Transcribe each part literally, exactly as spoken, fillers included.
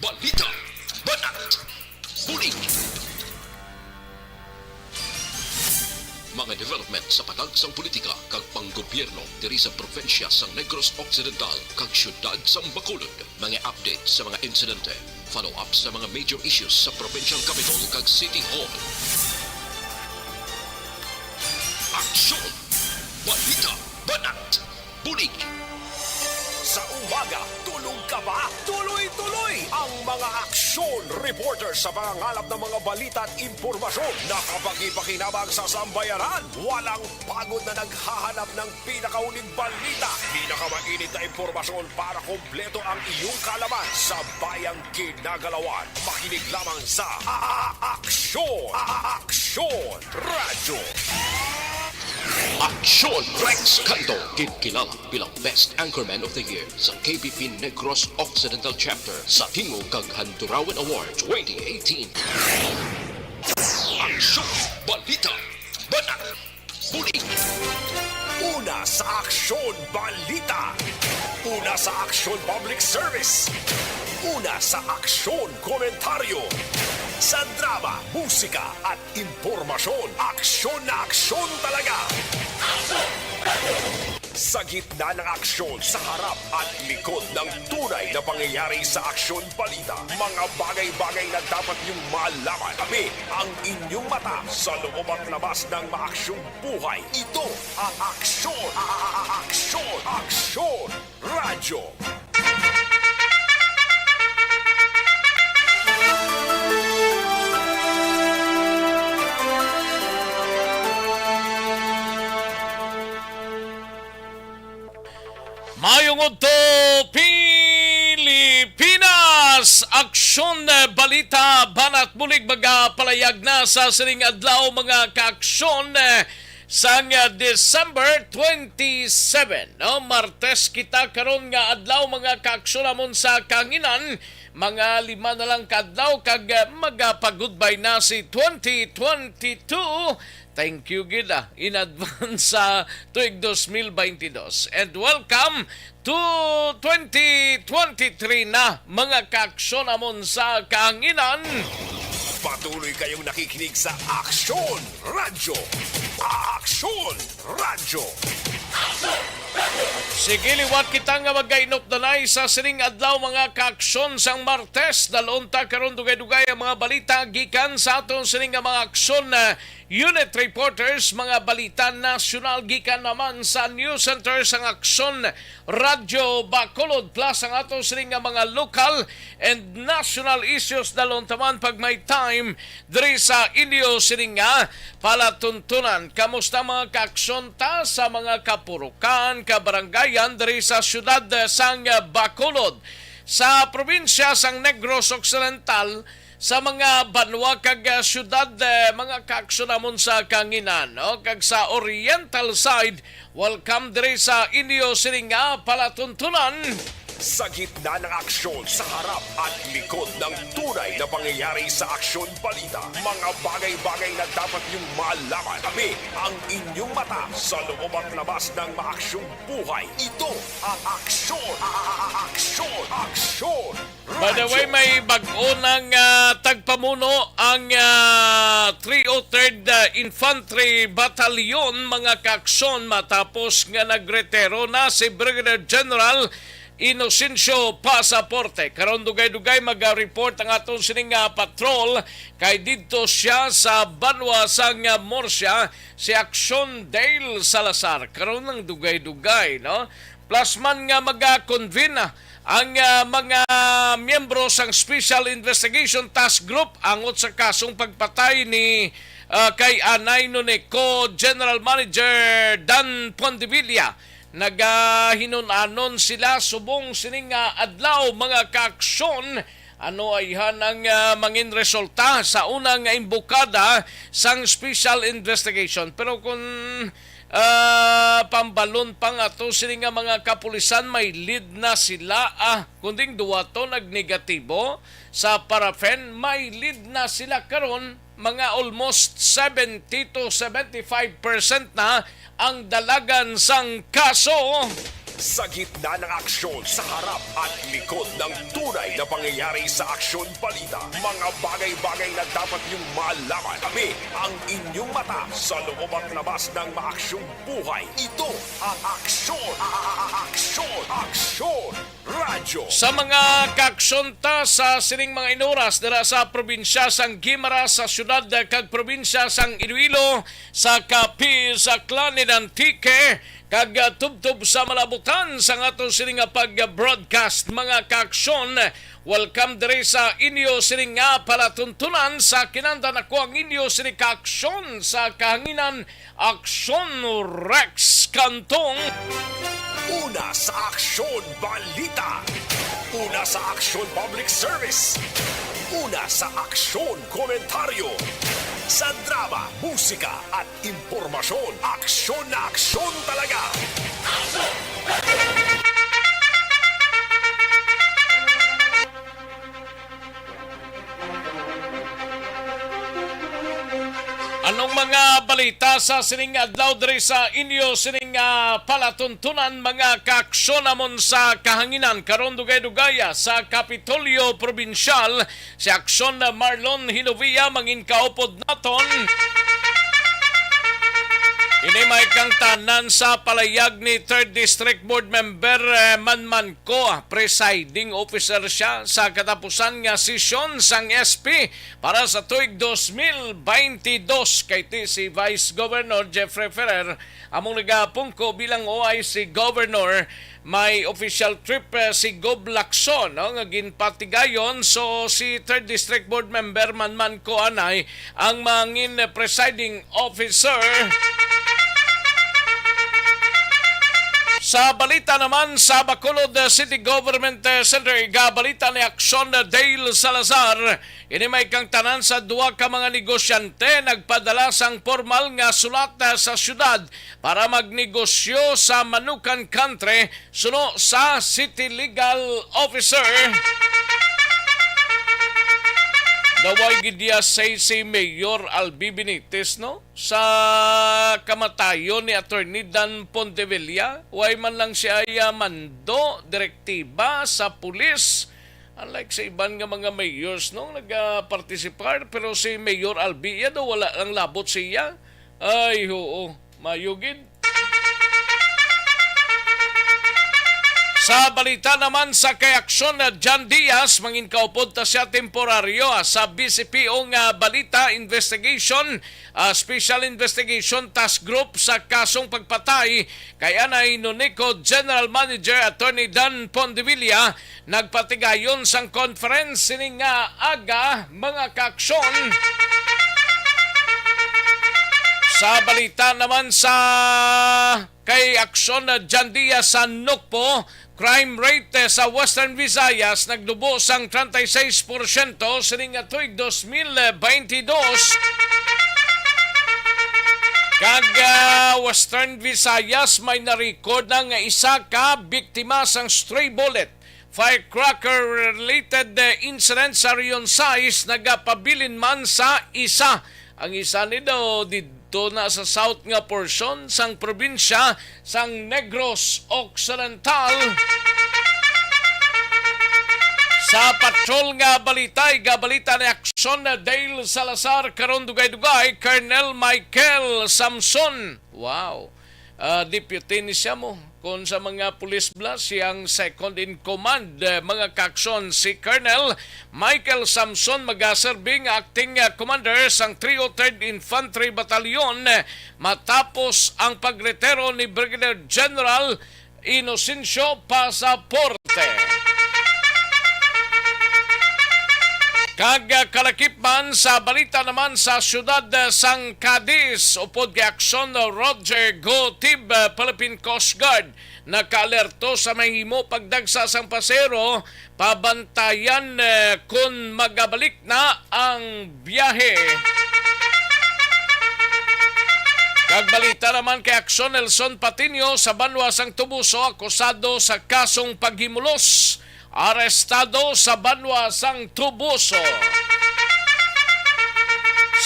Balita, banat, bulig. Mga development sa patag sang politika kag panggobyerno diri sa probinsya sang Negros Occidental kag siyudad sang Bacolod. Mga update sa mga insidente, follow-up sa mga major issues sa provincial capital kag city hall. Aksyon! Balita, banat, bulig. Sa umaga, tulog ka ba? Tuloy-tuloy ang mga aksyon reporter sa pangangalap ng mga balita at impormasyon na kapakipakinabang sa sambayanan. Walang pagod na naghahanap ng pinakahuling balita, pinakamainit na impormasyon para kompleto ang iyong kaalaman sa bayang kinagalawan. Makinig lamang sa A-, A-, Aksyon! A-, A-, Aksyon Radyo! Aksyon Rex Canto, ginkilala bilang Best Anchorman of the Year sa K B P Negros Occidental Chapter sa Tingog kag Handurawan Award twenty eighteen. Aksyon! Balita! Banat! Bulig! Una sa Aksyon Balita. Una sa Aksyon Public Service. Una sa Aksyon Komentaryo. Sa drama, musika, at impormasyon, aksyon na aksyon talaga. Sa gitna ng aksyon, sa harap at likod ng tunay na pangyayari sa Aksyon Balita, mga bagay-bagay na dapat niyong malaman. Kami ang inyong mata sa loob at labas ng maaksyong buhay. Ito ang Aksyon, A-, A-, A-, Aksyon, Aksyon Radyo. Mayong udto, Pilipinas! Aksyon, eh, balita, banat bulig, magapalayag na sa sining adlaw, mga kaaksyon, eh, sang, eh, December twenty-seven, no? Martes kita karon nga adlaw, mga kaaksyon, amon sa kanginan. Mga lima na lang ka adlaw kag, eh, magapagudbay na si twenty twenty-two. Thank you gid, ah, in advance sa tuig dos mil baynte dos. And welcome to twenty twenty-three na, mga kaaksyon amon sa kahanginan. Patuloy kayong nakikinig sa Aksyon Radyo. Aksyon Radyo. Sige, liwat kita nga magainop na nay sa sining adlaw, mga kaaksyon, sang Martes. Dalon ta karon dugay-dugay ang mga balita gikan sa aton sining nga mga aksyon, eh, unit reporters, mga balita nasyonal gikan naman sa News Center sang Aksyon Radyo Bacolod, plus ang ato sini nga mga local and national issues. Dalon ta man pag may time diri sa inyo sini nga palatuntunan. Kamusta, mga kaaksyon, ta sa mga kapurukan, kabarangayan diri sa siyudad, eh, sang Bacolod, sa probinsya sang Negros Occidental, sa mga banwa kag, ah, syudad, eh, mga kaaksyon namon sa kanginan, no? Kag sa Oriental side, welcome diri sa inyo sini nga palatuntunan. Sa gitna ng aksyon, sa harap at likod ng tunay na pangyayari sa Aksyon Balita, mga bagay-bagay na dapat niyong malaman. Kami ang inyong mata sa loob at labas ng maaksyong buhay. Ito ang Aksyon, A-, A-, A-, Aksyon, Aksyon By the way, may bag-o nang, ah, tagpamuno ang, ah, three oh third, ah, Infantry Battalion, mga kaaksyon, matapos nga nagretiro na si Brigadier General Inocencio Pasaporte. Karon dugay-dugay mag-report ang aton sining, ah, patrol, kay didto siya sa banwa sang, ah, Murcia, si Aksyon Dale Salazar. Karon lang dugay-dugay, no? Plus man nga maga-convene ang, ah, mga miyembro sang Special Investigation Task Group angot sa kasong pagpatay ni, ah, kay anay ni ko General Manager Dan Pondevilla. Nagahinun-anon sila subong sining, ah, adlaw, mga kaaksyon. Ano ayhan ang, ah, mangin resulta sa una nga imbokada sang Special Investigation? Pero kung, ah, pambalon pa nga to, sini nga mga kapulisan may lead na sila, ah, kunding duwa to nagnegatibo sa paraffin, may lead na sila karon, mga almost seventy to seventy-five percent na ang dalagan sang kaso. Sa gitna ng aksyon, sa harap at likod ng tunay na pangyayari sa Aksyon Balita, mga bagay-bagay na dapat niyong malaman. Kami ang inyong mata sa loob at labas ng maaksyong buhay. Ito ang Aksyon, a- a- a- Aksyon, Aksyon Radyo. Sa mga kaaksyon ta sa sining mga inuras dira sa probinsya sang Guimaras, sa siyudad kag probinsya sang Iloilo, sa Capiz, sa Aklan, in Antique, kag, ah, tubtob sa malabutan sang ato sini nga pag-broadcast, mga kaaksyon. Welcome diri sa inyo sini nga palatuntunan. Sa kinandan, ako ang inyo sini kaaksyon sa kahanginan, Aksyon Rex Cantong. Una sa Aksyon Balita. Una sa Aksyon Public Service. Una sa Aksyon Komentaryo. Sa drama, musika, at impormasyon, aksyon na aksyon talaga. Anong mga balita sa sining adlaw diri sa inyo sining, ah, palatuntunan, mga kaaksyon namon sa kahanginan? Karon, dugay-dugaya sa Kapitolyo Probinsyal, si Aksyon Marlon Hinovia mangin kaupod naton. Ini may kangtanan sa palayag ni Third District Board Member, eh, Manman Coa, presiding officer siya sa katapusan nga sesyon sang S P para sa tuig dos mil baynte dos, kay ti si Vice Governor Jeffrey Ferrer among nagapungko bilang O I C Governor. May official trip, eh, si Gob Lacson, no, nga ginpatigayon. So, si Third District Board Member Manman Coa anay ang mangin presiding officer. Sa balita naman, sa Bacolod City Government Center, igabalita ni Aksyon Dale Salazar, ini may kangtanan sa duha ka mga negosyante nagpadala sang pormal nga sulat sa syudad para magnegosyo sa Manukan Country suno sa City Legal Officer. Naway gid iya say si Mayor Albi Benitez, no? Sa kamatayon ni Attorney Dan Pontevilla, way man lang siya iya mando, direktiba sa pulis. Unlike sa iban nga mga mayors, no, nagapartisipar, pero si Mayor Albi, iya daw wala lang labot siya. Ay, oo, mayo gid. Sa balita naman sa kay Aksyon, na John Diaz, mangin kaupod ta siya temporaryo, ah, sa B C P O nga balita, investigation, ah, Special Investigation Task Group sa kasong pagpatay kay anay Nonico General Manager Attorney Dan Pondevilla nagpatigayon sang conference sini nga aga, mga kaaksyon. Sa balita naman sa kay Aksyon, na John Diaz, sa Nukpo, crime rate, eh, sa Western Visayas nagdubo sang treinta y seis porsyento sining nga tuig dos mil baynte dos. Kag, ah, Western Visayas may na-record na nga isa ka biktima sang stray bullet firecracker-related, eh, incident sa Region sais nagapabilin man sa isa. Ang isa ni daw didto na sa south nga porsyon sang probinsya sang Negros Occidental. Sa patrol nga balita, igabalita ni Aksyon Dale Salazar, karon dugay-dugay, Colonel Michael Samson. Wow. Ah, deputy ni siya mo. Kung sa mga pulis bala, siyang second in command, eh, mga kaaksyon, si Colonel Michael Samson magaserbi nga acting, eh, commander sang three oh third Infantry Battalion, eh, matapos ang pagretiro ni Brigadier General Inocencio Pasaporte. Kag, ah, kalakip man sa balita naman sa siyudad, ah, sang Cadiz, upod kay Aksyon, ah, Roger Gotib, ah, Philippine Coast Guard, nakaalerto sa mahimo pagdagsa sang pasahero, pabantayan, eh, kon magabalik na ang biyahe. Kag balita naman kay Aksyon, Nelson Patiño sa banwa sang Toboso, akusado sa kasong paghimulos, arestado sa banwa sang Toboso.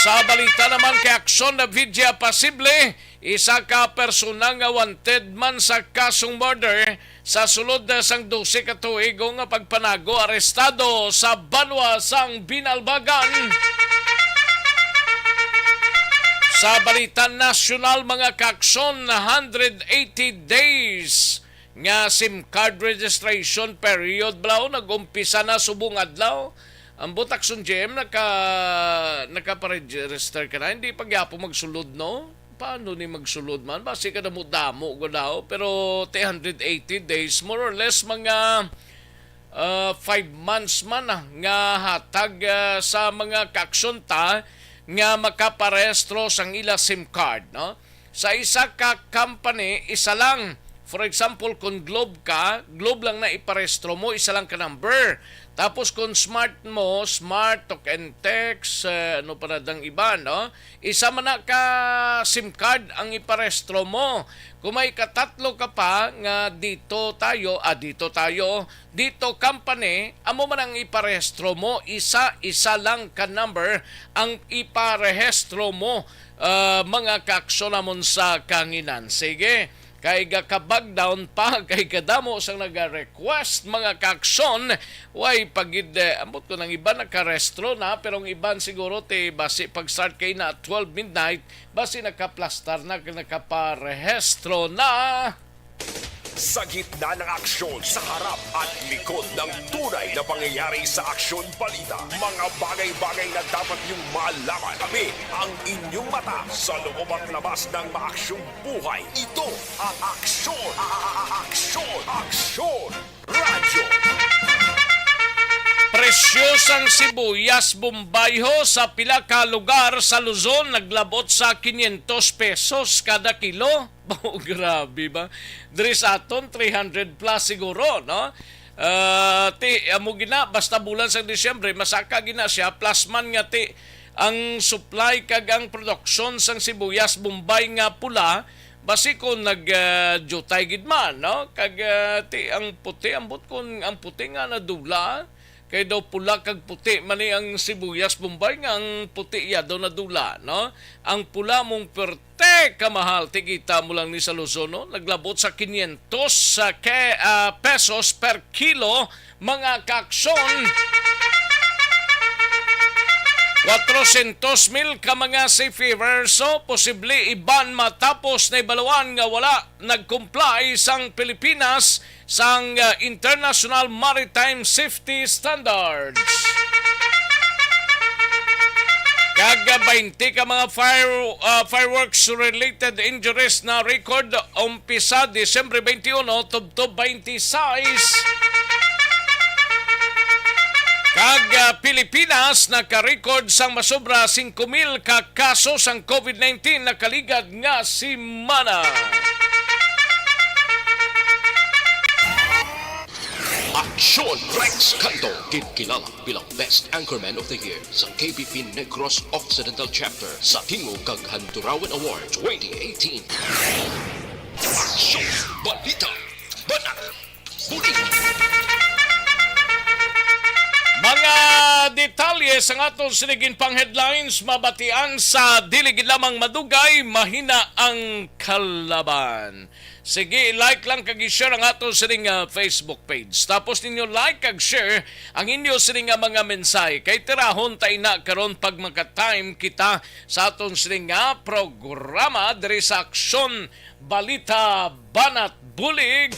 Sa balita naman kay Aksyon, na Vidya Pasible, Isa ka persona nga wanted man sa kasong murder sa sulod na sang dose ka tuig nga pagpanago, arestado sa banwa sang Binalbagan. Sa balita nasyonal, mga kaaksyon, hundred eighty days nga SIM card registration period, bala, nag-umpisa na subong adlaw. Ang butak sa G M, naka, nakaparegister ka na, hindi pa gyapon magsulod, no? Paano ni magsulod man? Basi ka damo-damo ko daw, pero three hundred eighty days, more or less, mga, ah, five months man, ah, nga hatag, ah, sa mga kaaksyon ta nga makaparehistro sang ila SIM card, no? Sa isa ka company, isa lang. For example, kung Globe ka, Globe lang na iparehistro mo, isa lang ka number. Tapos kung Smart mo, Smart, Talk and Text, eh, ano pa na dang iba, no? Isa man na ka SIM card ang iparehistro mo. Kung may katatlo ka pa nga dito tayo, ah, dito tayo, dito company, amo man ang iparehistro mo, isa-isa lang ka number ang iparehistro mo, ah, mga kaaksyon namon sa kahanginan. Sige, kay gakabag down pa, kay kadamo sang naga-request, mga kaaksyon, way pagid, eh, ambot ko nang iban nakarehistro na, pero ang iban siguro ti basi pag-start kay na at twelve midnight, basi nakaplastar na, nakaparehistro na. Sa gitna ng aksyon, sa harap at likod ng tunay na pangyayari sa Aksyon Balita, mga bagay-bagay na dapat niyong malaman. Kami ang inyong mata sa loob at labas ng maaksyong buhay. Ito ang Aksyon, a- a- a- Aksyon, Aksyon Radyo. Presyo sang sibuyas Bombay ho sa pila ka lugar sa Luzon naglabot sa quinientos pesos kada kilo. Oh, grabe ba? Diri sa aton, three hundred plus siguro, no? Ah, ti, amo gina, basta bulan sang Disyembre, masaka gina siya, plus man nga ti, ang supply kag ang production sang sibuyas Bombay nga pula, basi kung nag, ah, jutay gid man, no? Kag, ah, ti, ang puti, ambot kung ang puti nga nadula, kay daw pula kag puti man ni ang sibuyas Bombay, nga ang puti ya daw nadula, no? Ang pula mong perte kamahal, tikita mo lang ni sa Luzon, no? Naglabot sa quinientos sa ke-, ah, pesos per kilo, mga kaaksyon. Kwatrocientos mil ka mga seafarers, so, posible iban matapos na ibaluan nga wala nag-comply sang Pilipinas sang, ah, International Maritime Safety Standards. Kag, ah, twenty ka mga fire, ah, fireworks-related injuries na record umpisa Disyembre twenty-one tubtob twenty-six. Kag, ah, Pilipinas naka-record sang masobra singko mil ka kaso sang COVID nineteen nakaligad nga semana. Aksyon Rex Canto, ginkilala bilang Best Anchorman of the Year sa K B P Negros Occidental Chapter sa Tingog kag Handurawan Award twenty eighteen. Aksyon, balita, banat, bulig. Mga detalye sang aton sini ginpang headlines mabatian sa dili gid lamang madugay, mahina ang kalaban. Sige, i-like lang kag i-share ang aton sining, ah, Facebook page. Tapos ninyo like kag share ang inyo sining nga mga mensahe. Kay tirahon ta ina karon pag maka-time kita sa aton sining nga programa diri sa Aksyon, Balita, Banat, Bulig.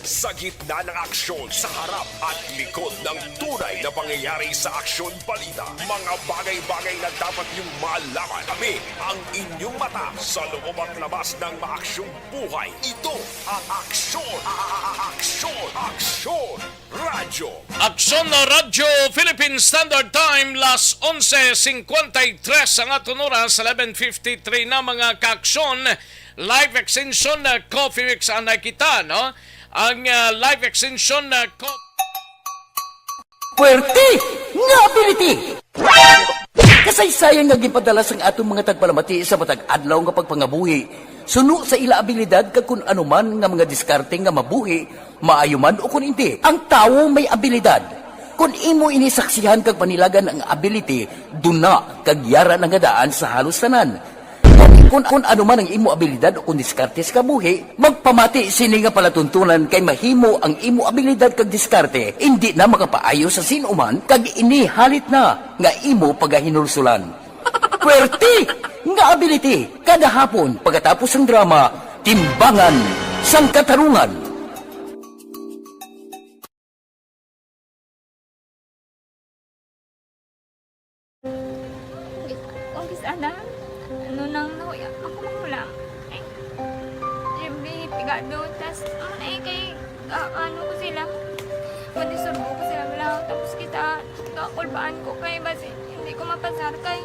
Sa gitna ng aksyon, sa harap at likod ng tunay na pangyayari sa Aksyon Balita, mga bagay-bagay na dapat niyong malaman. Kami ang inyong mata sa loob at labas ng maaksyong buhay. Ito ang Aksyon, a- a- a- Aksyon, Aksyon Radyo. Aksyon na Radyo Philippine Standard Time, las onse cincuenta y tres ang aton oras, eleven fifty-three na, mga kaaksyon. Live extension na Coffee Mix anay kita, no? Ang, ah, live extension na co- Puwerte nga ability! Kasaysayan nga ginpadala sang aton mga tagpalamati sa matag adlaw nga pagpangabuhi, suno sa ila abilidad kag kun ano man nga mga diskarte nga mabuhi, maayo man o kun indi. Ang tawo may abilidad. Kun imo ini saksihan kag panilagan ang ability, duna kag yara na nga daan sa halos tanan. Kon Kung, kung ano man ang imo abilidad o kung diskarte sa kabuhi, magpamati sini nga palatuntunan, kay mahimo ang imo abilidad kag diskarte indi na makapaayo sa sin-o man, kag ini halit na nga imo pagahinulsulan. Pwerte nga ability, kada hapon pagkatapos sang drama, Timbangan sang Katarungan. Kung kis-, ana, ano nang nahuya, ako mahulam. Eh, siyempre, pigado, tas, ano na eh, kay, ah, ano ko sila, madisturbo ko sila, wala, tapos kita, kakulbaan ko kay, basi, hindi ko mapasar kay.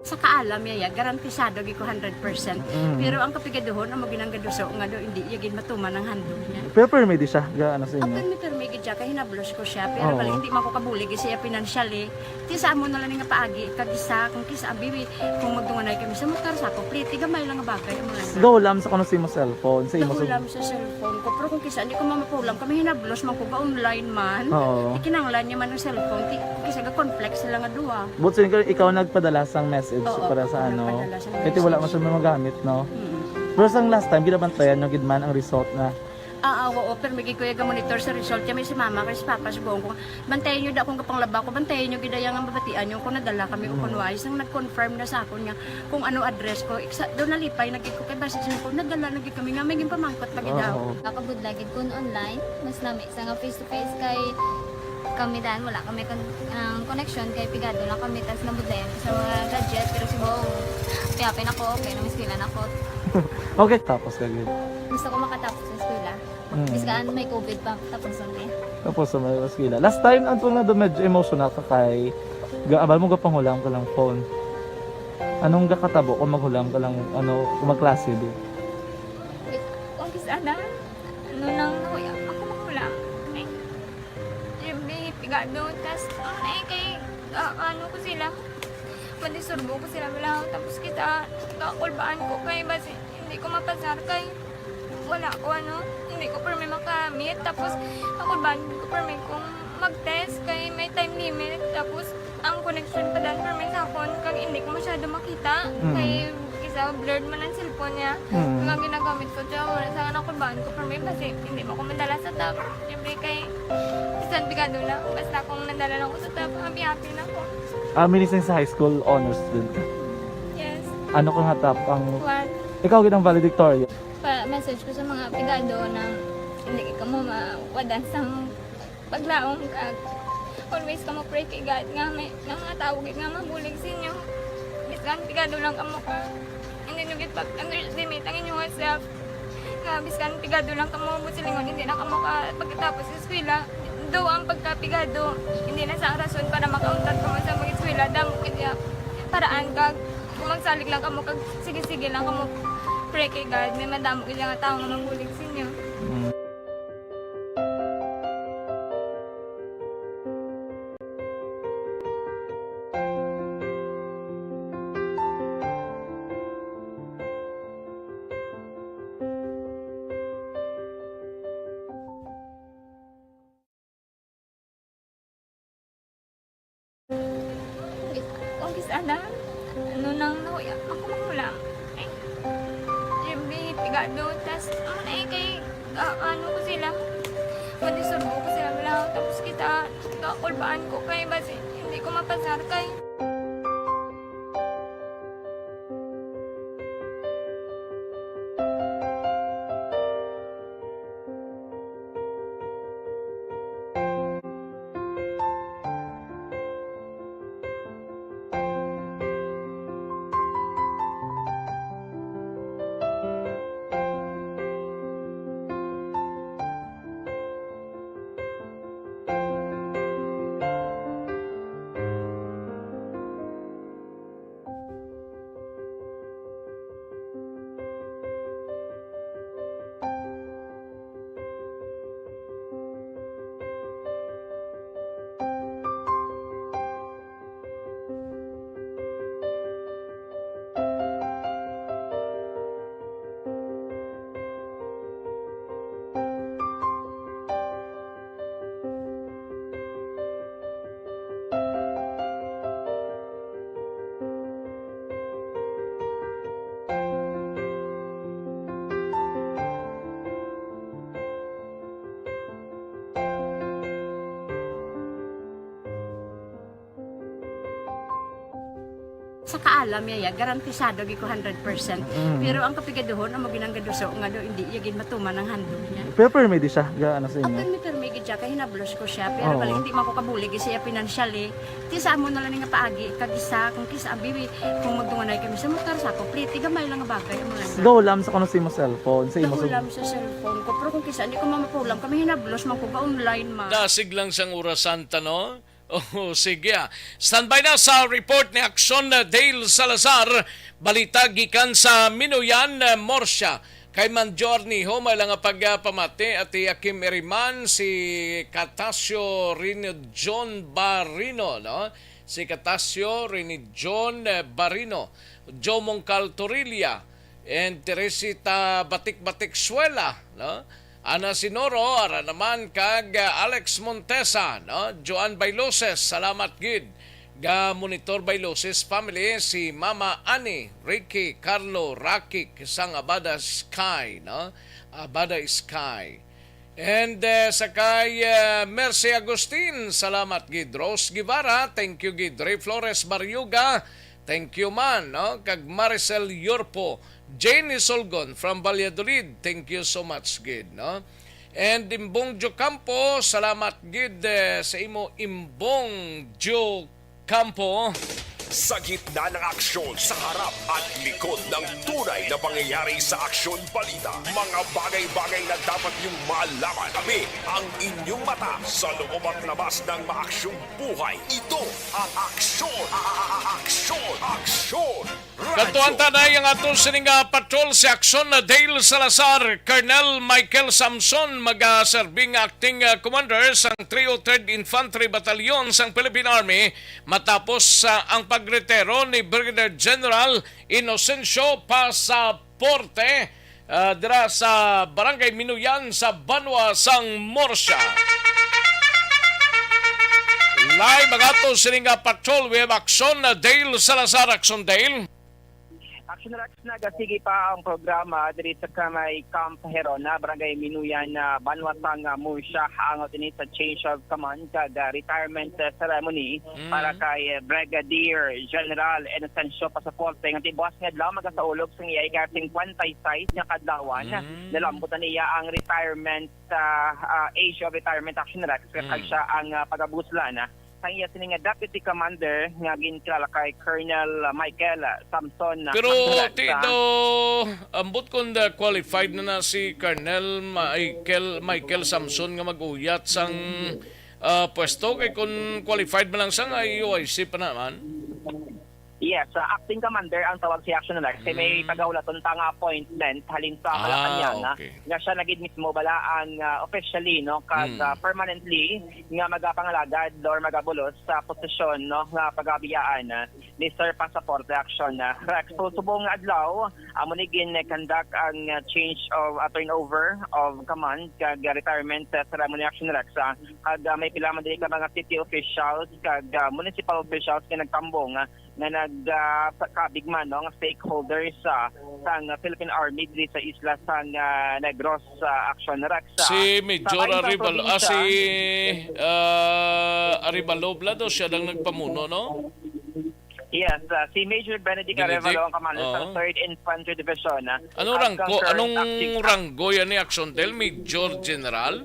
Sa kaalam niya, ya, garantisado gid ko hundred percent. Mm. Pero ang kapigaduhon, amo ginang gaduso nga do, hindi niya gid matuman ang handog niya. Pero permi di siya, ga, ano sa inyo? Permi, permi gid siya, kay hinablos ko siya. Pero Oo. Bali, hindi man ko kabulig siya financially. Ti sa amo na lang nga paagi, kag isa, kung kisa, abi, kung magdunganay kami sa motor, sa ako, pliti, gamay lang nga bagay, amo lang. Gahulam sa kuno sa imo cellphone, sa imo sa Gahulam sa cellphone ko, pero kung kisa, hindi ko mamapulam, kami hinablos man ko, ga-online man. Oo. Ti kinahanglan niya man ang cellphone, ti, kisa ga-conflict sila nga duha. But so, ikaw, ikaw nagpadala sang message Oo, para sa ako ano? Nagpadala sang Kaya ti wala message. Man siya magamit, no? Mm. Pero sang last time, ginabantayan nyo gid man ang result na? Ah, ah, oo, pero may gid ko yung monitor sa result. Kaya may si mama, kay si papa, subong ko. Bantayan nyo da akong kapanglaba ko, bantayan nyo gid ang mabatian nyo kung nadala kami o Mm. kung wala. Isang nag-confirm na sa akon nga kung ano address ko. Iksa, doon nalipay na gid ko kay basi sa ko, nadala na gid kami nga may ginpamangkot pa gid daw. Oo. Nakabudlay gid kun online, mas nami sa nga face to face kay kami dan wala kami kon-, ang connection kay pigado lang kami tas nabudlayan ko sa mga gadget pero si Bong happy-happy na ko, okay na, may eskwela na ko. Okay, tapos ka gid. Gusto ko makatapos sa eskwela. Mm. Bisan may covid pa, tapos ang day. Tapos sa may eskwela. Last time, ang tunga do medyo emotional ka kay ga-, abal mo gapanghulam ka lang phone. Anong gakatabo kung maghulam ka lang, ano, kung magklase di? Kung kis-, ana, ano nang nahuya, ako maghulam. Eh, siyempre, pigado, tas, ano eh, kay, ah, ano ko sila, madisturbo ko sila, wala, tapos kita, kakulbaan ko kay, basi, hindi ko mapasar kay, wala ko, ano, hindi ko permi makamit, tapos, kakulbaan ko permi kung mag-test kay may time limit, tapos, ang connection pa dan permi sa akon, kag hindi ko masyado makita, Mm. kay isa blurred man ang cellphone niya. Mm. Kag ang ginagamit ko siya, wala sa nakulbaan ko permi, kasi hindi mo ko madala sa top. Siyempre kay, bisan pigado na, basta kung nadala lang ko sa top, happy-happy na ko. Ah, minising sa high school, honor student ka? Yes. Ano ka nga top ang One. Ikaw gid ang valedictorian? Pa-message ko sa mga pigado na hindi ka mo mawadan sang paglaom kag always kamo pray kay God nga may, nga mga tawo gid nga mabulig sa inyo. Bisan pigado lang kamo ka, hindi nyo gid pag-underestimate ang inyong self. Nga bisan pigado lang kamo, buot silingon, hindi na kamo ka pagkatapos sa eskwela. Though ang pagkapigado, hindi na sa rason para makauntat kamo sa mag-eskwela. Damo gid nga paraan kag kung magsalig lang kamo kag sige-sige lang kamo pray kay God, may madamo gid nga tawo nga mabulig sa inyo. Mm. Kung kis-, ana, Ano nang nahuya ako manghulam? Ay, Jimmy, pigado. Tas, ano na eh, kay, ah, ano ko sila? Kung isurbo ko sila, wala. Tapos kita, kakulbaan ko kay, basi, hindi ko mapasar kay. Sa kaalam niya, ya, garantisado gid ko hundred percent. Mm. Pero ang kapigaduhon, amo ginang gaduso nga do, hindi niya gid matuman ang handog niya. Pero permi di siya, ga, ano sa inyo? Permi, permi gid siya, kay hinablos ko siya. Pero Oo. bali, hindi man ko kabulig siya financially. Ti sa amo na lang nga paagi, kag isa, kung kisa, bibi, kung magdunganay kami sa motor, sa ako, pliti, gamay lang nga bagay, amo lang. Gahulam sa kuno sa imo cellphone, sa imo Gahulam sa cellphone ko, pero kung kisa, hindi ko mamapulam, kami hinablos man ko, ga-online man. Dasig lang sang orasan ta, no? Oh, sige, ah. Standby na sa report ni Aksyon na Dale Salazar. Balita gikan sa Minuyan, ah, Murcia. Kay Manjor Niho, may lang nga pagpamati, Ate Akim Eriman, si Catasio Rino John Barino, no? Si Catasio Rino John, eh, Barino, Joe Mongcal Torilla, and Teresita Batik-Batik Suela, no? Ana Sinoro, ara naman kag, ah, Alex Montesa, no? Joan Bailuses, salamat gid. Ga Monitor Bailuses family, si Mama Annie, Ricky, Carlo, Rakik, sang Abada Sky, no? Abada Sky. And, eh, sa kay, eh, Mercy Agustin, salamat gid. Rose Guevara, thank you gid. Ray Flores Barriuga, thank you man, no? Kag Maricel Yorpo, Jane Isolgon from Valladolid, thank you so much gid, no? And Imbong Jocampo, salamat gid, eh, sa imo, Imbong Jocampo. Sa gitna ng aksyon, sa harap at likod ng tunay na pangyayari sa Aksyon Balita, mga bagay-bagay na dapat niyong malaman. Kami ang inyong mata sa loob at labas ng maaksyong buhay. Ito ang Aksyon, a-, a-, a-, Aksyon, Aksyon Radyo. Kadtuan ta na ang aton sining, ah, patrol, si Aksyon na Dale Salazar. Colonel Michael Samson, magaserbing acting, ah, commander sang three oh third Infantry Battalion sang Philippine Army, matapos, ah, ang pagretiro ni Brigadier General Inocencio Pasaporte, ah, dira sa Barangay Minuyan sa banwa sang Murcia. Live ang ato sining, ah, patrol. We have Aksyon na Dale Salazar. Aksyon, Dale. Aksyon Rex, nagasigi pa ang programa diri sa Kamay Camp Herona, Barangay Minuyan, ah, banwa sang, ah, Murcia, hango dinhi sa change of command kag, ah, retirement, ah, ceremony Mm. para kay, ah, Brigadier General Inocencio Pasaporte, nga tibuas nga adlaw magasaulog sang iya ika-fifty-six nga kadlawan. Mm. Nalambot na niya ang retirement, ah, ah, age of retirement, Aksyon Rex, kag Mm. siya ang, ah, pagabuslan, ah, sang iya sini nga deputy commander nga ginkilala kay Colonel Michael Samson Pero Manuel ti sa do, ambot kon da qualified na na si Colonel Michael, Michael Samson nga mag-uyat sang, ah, pwesto, kay kon qualified man lang sang I U I C pa naman. Yes, ah, acting commander ang tawag si Action Alert. Kay may Mm. pagahulaton ta nga appointment halin sa Ah, Malacañang, ah, okay. nga siya na gid mismo bala ang, ah, officially, no, kag, Mm. ah, permanently nga magapangalagad or magabulos sa posisyon, no, nga pagabiyaan, ah, ni Sir Pasaporte Action, ah, Rex. So, subong nga adlaw, amo ni gin-conduct ang, ah, change of, ah, turnover of command kag, ah, retirement, ah, ceremony, Action Rex, ah, kag, ah, may pila man diri ka mga city officials kag, ah, municipal officials nga nagtambong, ah, nga nag, ah, sa kabig man, no, nga stakeholders, ah, sang Philippine Army diri sa isla sang, ah, Negros, ah, Action Rex, ah. Si Major Sa bahin sang Aribal-, ah, si, probinsya. Ah, Aribalo Blado, siya lang nagpamuno, no? Yes, ah, si Major Benedict Benedict? Arevalo ang commander sa Oo. Third Infantry Division, ah, Ano at ranggo? ang current Anong acting ranggo yan ni Action Del? Major General?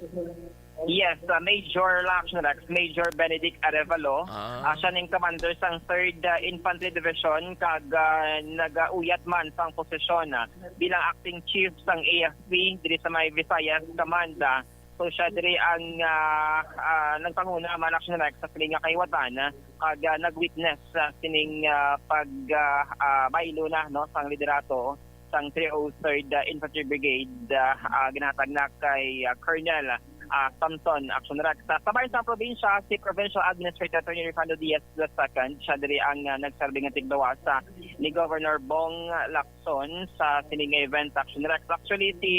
Yes, uh, Major Laction Rex, Major Benedict Arevalo. Ah. Ah, siya ning commander sang Third uh, Infantry Division kag ah, nagauyat man sang posisyon ah, bilang acting chief sang A F P diri sa may Visayas Command. Ah. So siya diri ang ah, ah, nagpanguna man, Laction Rex, sa sini nga kahiwatan ah, kag ah, nag-witness sa sining ah, pag ah, ah, baylo na, no, sang liderato sang three oh third uh, Infantry Brigade, uh, uh, ginahatag na kay uh, Colonel uh, Samson Action Rex. Sa bahin sang probinsya, si Provincial Administrator Attorney Rifando Diaz the second, siya diri ang uh, nagserbi nga tigluwas uh, ni Governor Bong Lacson sa sining event, Action Rex. Actually, si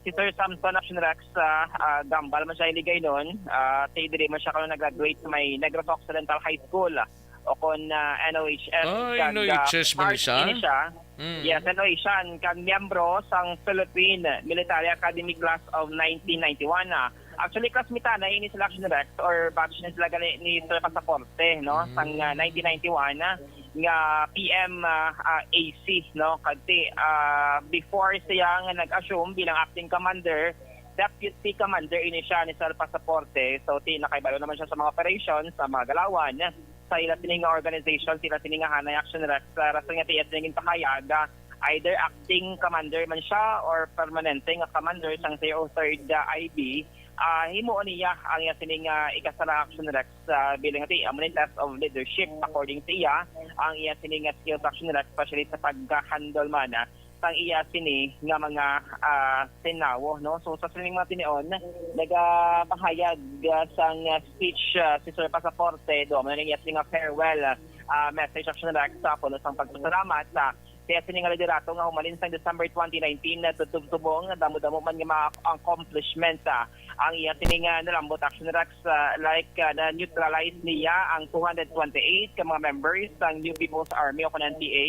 si Sir Samson Action Rex, uh, uh, gambal man siya Hiligaynon, uh, si diri man siya karon nag-graduate sa may Negros Occidental High School, o kon ah, N O H S, Ah, kag, N O H S ah, man ni part siya? ini siya. Mm. Yes, N O H S, kag miyembro sang Philippine Military Academy Class of nineteen ninety-one, ah. Actually, classmate na ini sila, Action Rex, or batch ni sila gani ni Sir Pasaporte, no? Mm. Sang ah, nineteen ninety-one, ah, nga P M ah, ah, A C, no? Kag ti, ah, before siya nga nag-assume bilang acting commander, deputy commander ini siya ni Sir Pasaporte. So, ti, nakahibalo naman siya sa mga operations, sa mga galawan, sa ila sini nga organization, sa ila sini nga Hanay Action Rex, sa rason nga ti iya sini ginpahayag, ah, either acting commander man siya or permanente nga commander sang three oh third, ah, I B, ah, himuon niya ang iya sini nga ikasarang Action Rex, ah, bilang ti amo ni test of leadership. According sa iya, ang iya sini nga skills, Action Rex, especially sa pagka-handle man, ah, sang iya sini nga mga, ah, sinawo, no? So, sa sining mga tinion, nagapahayag, ah, sang, ah, speech, ah, si Sir Pasaporte, duha man ang iya sini nga farewell, ah, message, Action Rex, sa puno sang pagpasalamat sa sa iya sini nga liderato nga humalin sang December twenty nineteen, ah, tubtob subong damo-damo man nga mga accomplishment, ah, ang iya sini nga nalambot, Action Rex, ah, like, ah, na-neutralize niya ang two hundred twenty-eight ka mga members sang New People's Army o kon N P A.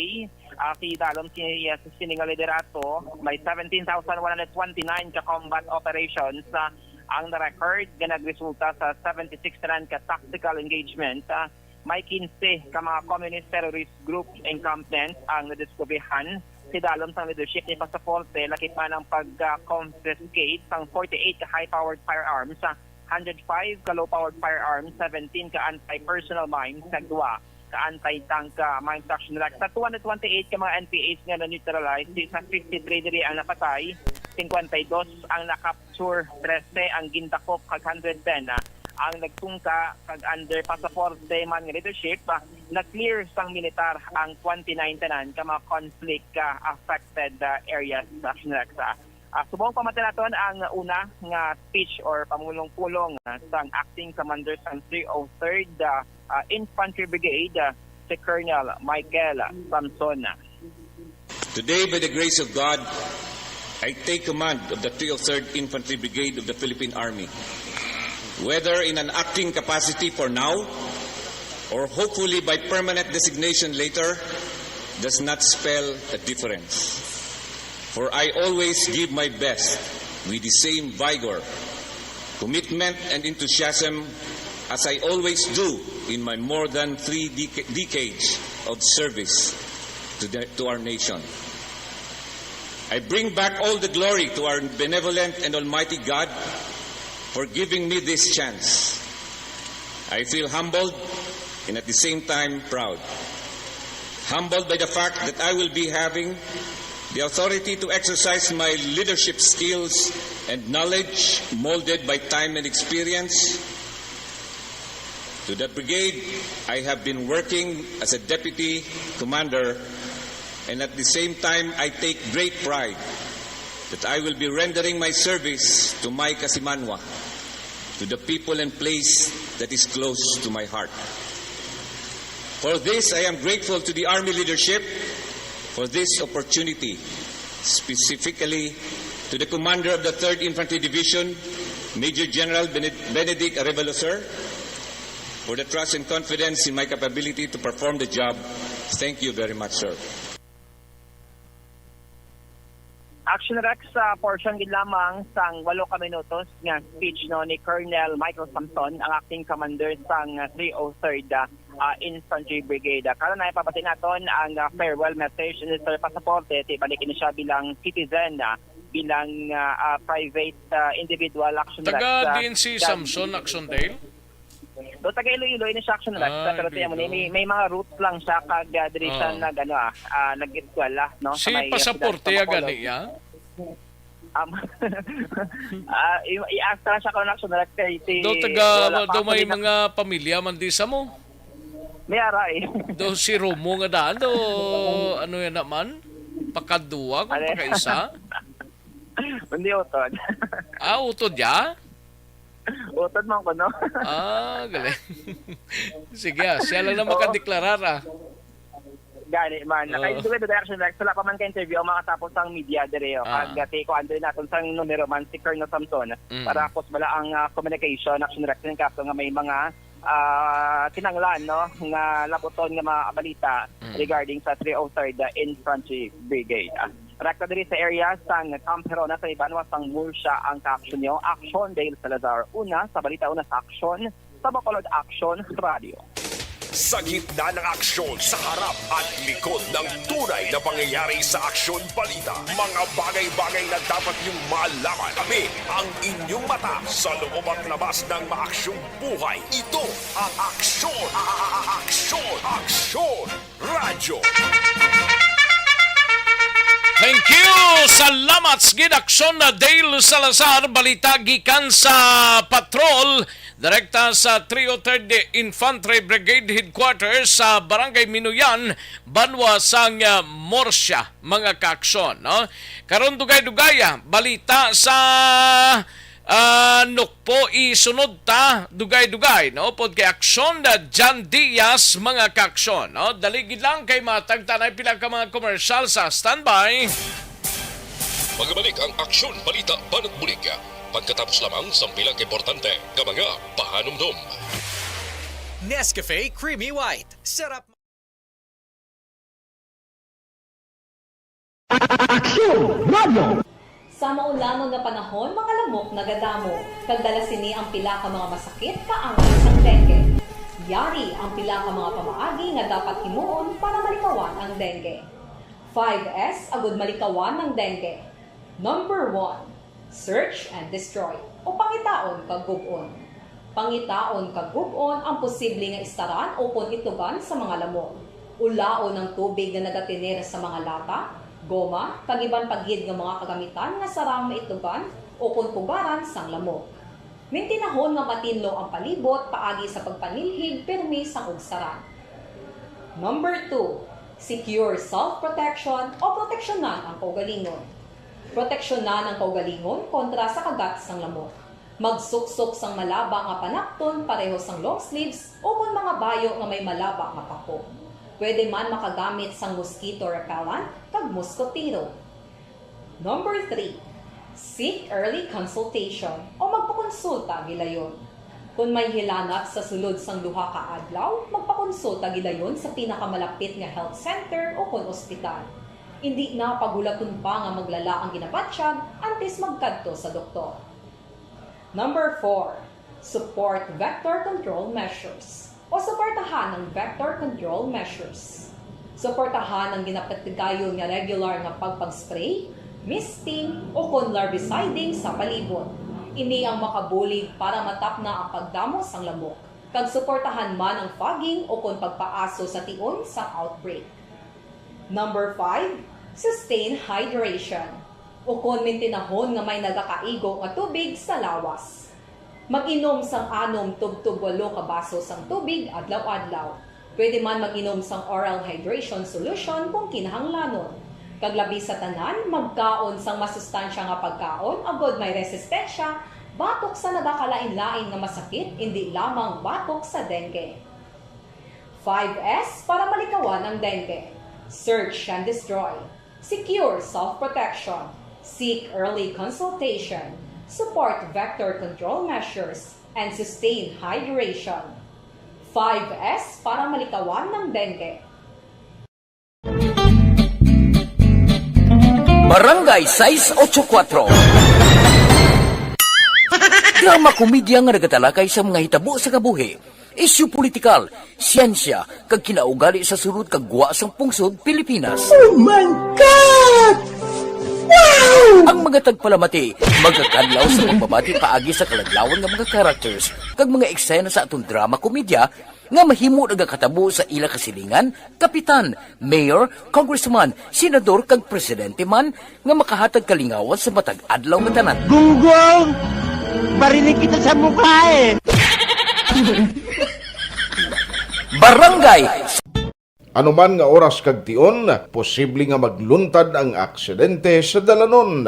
Ah, kidalom sini, ah, sa sini nga liderato, may seventeen thousand one hundred twenty-nine ka combat operations, ah, ang na-record nga nagresulta sa seventy-six tanan ka tactical engagement. Ah, may quince ka mga communist terrorist group encampment ang nadiskubrihan. Kidalom sang leadership ni Pasaporte, lakip man ang pag-confiscate sang forty-eight ka high-powered firearms, ah, hundred five ka low-powered firearms, seventeen ka anti-personnel mines, kag duha ka anti-tank, ah, mines, Action Rex. Sa two hundred twenty-eight ka mga N P As nga na-neutralize, sa fifty-three diri ang napatay, fifty-two ang nakapture, trese ang gindakop, kag hundred ten, ah, ang nagtungka, kag under Pasaporte man nga leadership, ah, na-clear sang militar ang twenty-nine tanan ka mga conflict, ah, affected, ah, areas, Action Rex. Ah, subong pa man naton ang una nga speech or pamulong-pulong, ah, sang acting commander sang three oh third, ah, ah, Infantry Brigade, ah, si Colonel Michael Samson. Today, by the grace of God, I take command of the three oh third Infantry Brigade of the Philippine Army. Whether in an acting capacity for now or hopefully by permanent designation later, does not spell a difference. For I always give my best with the same vigor, commitment, and enthusiasm as I always do in my more than three dec- decades of service to, the, to our nation. I bring back all the glory to our benevolent and almighty God for giving me this chance. I feel humbled and at the same time proud. Humbled by the fact that I will be having the authority to exercise my leadership skills and knowledge molded by time and experience. To the brigade, I have been working as a deputy commander, and at the same time, I take great pride that I will be rendering my service to my kasimanwa, to the people and place that is close to my heart. For this, I am grateful to the Army leadership for this opportunity, specifically to the commander of the third Infantry Division, Major General Bened- Benedict Arevalo, sir, for the trust and confidence in my capability to perform the job. Thank you very much, sir. Action Rex, sa portion gid lamang sang walo ka minutos nga speech, no, ni Colonel Michael Samson, ang acting commander sang three oh third, ah, ah, Infantry Brigade. Ah, karon na ipabati naton ang, ah, farewell message ni Sir Pasaporte, ti balik ini siya bilang citizen, ah, bilang, ah, ah, private, ah, individual. Action Rex, Taga ah, diin si sa Samson, Action Dale? Do taga Iloilo ini siya, Action Rex, ah, pero tiyan mo ni, may, may mga roots lang siya kag, ah, diri siya nag, ano, ah, ah, nag-eskwela, no, sa Si may, ah, Pasaporte, siyudad sa Bacolod. Gani, ya? Um, ah, i-, i-ask na siya kung Action Rex kay si Do taga, wala pa do ako may nila- mga pamilya man di sa mo? May ara, eh. Do si Romo nga daan, do ano yan naman? Pakadua kung Ano? Pakaisa? Hindi, utod. Ah, utod ya? Utod man ko, no? Ah, galing. Sige, ah, siya lang na Oo. Makadeklarar, ah. Gani man. Oo. Naka-, dugay-dugay, Action Rex. Wala pa man ka-interview ang mga tapos sang media dire, oh. Ah. Kag, ah, si kuan dire naton sang numero man, si Colonel Samson. Mm. Para tapos bala ang, ah, communication, Action Rex, sa kaso nga may mga, ah, kinanglan, no, nga labuton nga mga balita Mm. regarding sa three oh third Infantry Brigade. Ah, Rekta diri sa area sang Camp Herona sa Ibanwa sang Murcia ang ka-action niyo. Action, Dale Salazar. Una sa balita, una sa action, sa Bacolod Action Radio. Sa gitna ng aksyon, sa harap at likod ng tunay na pangyayari sa Aksyon Balita, mga bagay-bagay na dapat niyong malaman. Kami ang inyong mata sa loob at labas ng maaksyong buhay. Ito ang Aksyon, a-, a-, a-, Aksyon, Aksyon Radyo. Thank you. Salamat sa gid, Aksyon na Dale Salazar. Balita gikan sa patrol, direkta sa three oh third Infantry Brigade Headquarters sa Barangay Minuyan, Banwa sang, ah, Murcia, mga kaaksyon, no? Karon dugay-dugay, ah, balita sa, ah, Nukpo, isunod ta dugay-dugay, no? Pod kay Aksyon na John Diaz, mga kaaksyon, no? Dali gid lang kay matagtanay pila ka mga komersyal sa standby. Magbalik ang Aksyon Balita Banat Bulig pagkatapos lamang sang pila ka importante nga mga pahanumdom. Nescafe Creamy White. Sarap. Aksyon Radio. Sa maulamon nga panahon, mga lamok nagadamo, kag dala sini ang pila ka mga masakit kaangay sang dengue. Yari ang pila ka mga pamaagi nga dapat himuon para malikawan ang dengue. Five S agud malikawan ang dengue. Number one, search and destroy, o pangitaon kag gub-on. Pangitaon kag gub-on ang posible nga istaran ukon itugan sa mga lamok. Ulaon ang tubig nga nagatener sa mga lata, goma, kag iban pa gid nga mga kagamitan nga sarang maitugan ukon pugaran sang lamok. Mintinahon nga matinlo ang palibot paagi sa pagpanilhig pirmi sang ugsaran. Number two, secure self-protection o proteksyonan ang kaugalingon. Proteksyonan ang kaugalingon kontra sa kagat sang lamok. Magsuksok sang malaba nga panapton pareho sang long sleeves ukon mga bayo nga may malaba nga pako. Pwede man makagamit sang mosquito repellent kag moskotero. Number three, seek early consultation o magpakonsulta gilayon. Kon may hilanat sa sulod sang duha ka adlaw, magpakonsulta gilayon sa pinakamalapit nga health center ukon ospital. Indi na paghulaton pa nga maglala ang ginabatyag antes magkadto sa doktor. Number four, support vector control measures o suportahan ang vector control measures. Suportahan ang ginapatigayon nga regular nga pagpag-spray, misting, ukon larviciding sa palibot. Ini ang makabulig para matapna ang pagdamo sang lamok, kag suportahan man ang fogging ukon pagpaaso sa tion sang outbreak. Number five, sustain hydration, ukon mintinahon nga may nagakaigo nga tubig sa lawas. Mag-inom sang anom tubtob walo ka baso sang tubig adlaw-adlaw. Pwede man mag-inom sang oral hydration solution kung kinahanglanon. Kag labi sa tanan, magkaon sang masustansya nga pagkaon agod may resistensya batok sa nagakalain-lain nga masakit, indi lamang batok sa dengue. Five S para malikawan ang dengue. Search and destroy. Secure self-protection. Seek early consultation. Support vector control measures. And sustain hydration. Five S para malikawan ng dengue. Barangay sais ocho kuwatro. Drama komedya nga nagatalakay sa mga hitabo sa kabuhi, isyu politikal, siyensya, kag kinaugali sa sulod kag gwa sang pungsod Pilipinas. Oh my God! Wow! Ang mga tagpalamati magakadlaw sa pagbabati paagi sa kaladlawan nga mga characters kag mga eksena sa aton drama komedya nga mahimo nagakatabo sa ila kasilingan, kapitan, mayor, congressman, senador kag presidente man nga makahatag kalingawan sa matag adlaw nga tanan. Gunggong! Barinig kita sa mukha eh! Barangay Ano man nga oras kag tion, posible nga magluntad ang aksidente sa dalanon.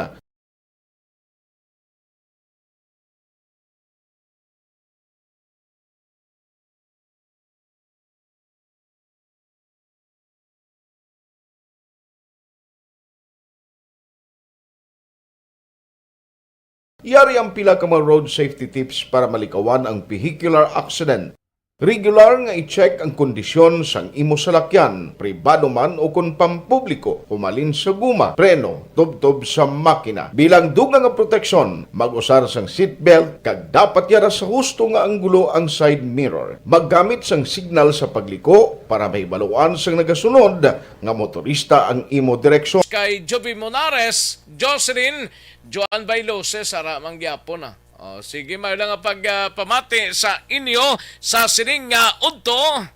Yari ang pila ka mga road safety tips para malikawan ang vehicular accident. Regular nga i-check ang kondisyon sang imo salakyan, pribado man o kon pampubliko, humalin sa guma, preno, tubtob sa makina. Bilang dugang nga proteksyon, mag-usar sang seatbelt kag dapat yara sa husto nga anggulo ang side mirror. Maggamit sang signal sa pagliko para mahibaluan sang nagasunod nga motorista ang imo direksyon. Kay Joby Monares, Jocelyn, Joan Bailosa, Sara Mangyapon na. Oh, sige, may lang nga pag ah, pamati sa inyo sa sining nga udto.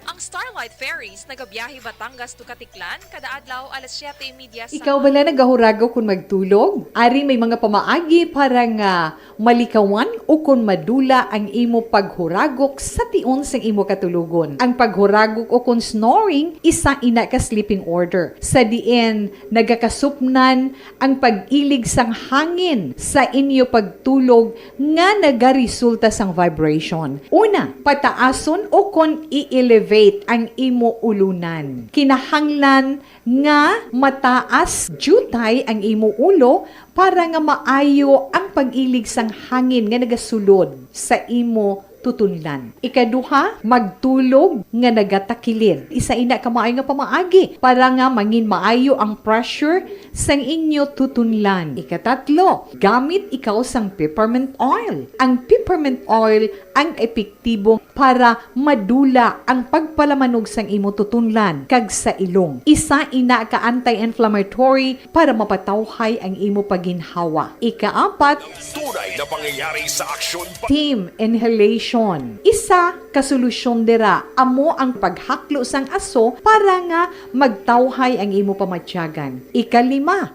Ang Starlight Ferries nagabiyahe Batangas to Caticlan kada adlaw alas siyete y media sa Ikaw bala nagahurago kon magtulog? Ari may mga pamaagi para nga malikawan o kon madula ang imo paghuragok sa tion sang imo katulogon. Ang paghuragok o kon snoring isa ina ka sleeping order sa diin nagakasupnan ang pag-ilig sang hangin sa inyo pagtulog nga nagaresulta sang vibration. Una, pataason o kon i-elevate ang imo ulunan. Kinahanglan nga mataas diutay ang imo ulo para nga maayo ang pag-ilig sang hangin nga nagasulod sa imo tutunlan. Ikaduha, magtulog nga nagatakilid. Isa ina ka maayo nga pamaagi para nga mangin maayo ang pressure sang inyo tutunlan. Ikatatlo, gamit ikaw sang peppermint oil. Ang peppermint oil ang epektibo para madula ang pagpalamanog sang imo tutunlan kag sa ilong. Isa ina ka anti-inflammatory para mapatawhay ang imo paginhawa. Ikaapat, Tunay na pangyayari sa aksyon pa. Steam inhalation. Isa ka solusyon dira amo ang paghaklo sang aso para nga magtawhay ang imo pamatyagan. Ikalima,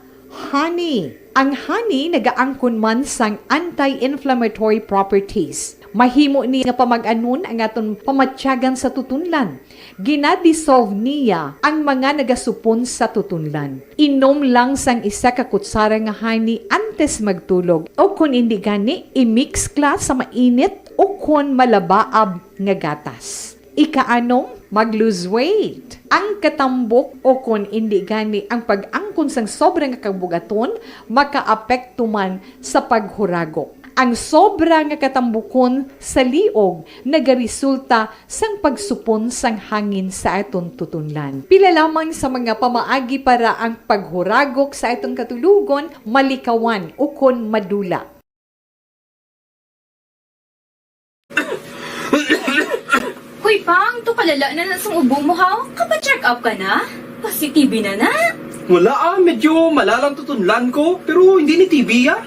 honey. Ang honey nagaangkon man sang anti-inflammatory properties. Mahimo ni nga pamag-anon ang aton pamatyagan sa tutunlan. Gina-dissolve niya ang mga nagasupon sa tutunlan. Inom lang sang isa ka kutsara nga honey antes magtulog, o kon indi gani, i-mix kla sa mainit o kon malabaab nga gatas. Ikaanom, mag-lose weight. Ang katambok o kon indi gani ang pag-angkon sang sobra nga kabugaton makaapekto man sa paghuragok. Ang sobra nga katambukon sa liog nagaresulta sang pagsupon sang hangin sa aton tutunlan. Pila lamang sa mga pamaagi para ang paghuragok sa aton katulogon malikawan ukon madula. Hoy, Pang, to kalala na na sang ubo mo, haw? Kapa-check up ka na? Pasi-T B na na? Wala ah, medyo malalang tutunlan ko, pero hindi ni T B ah.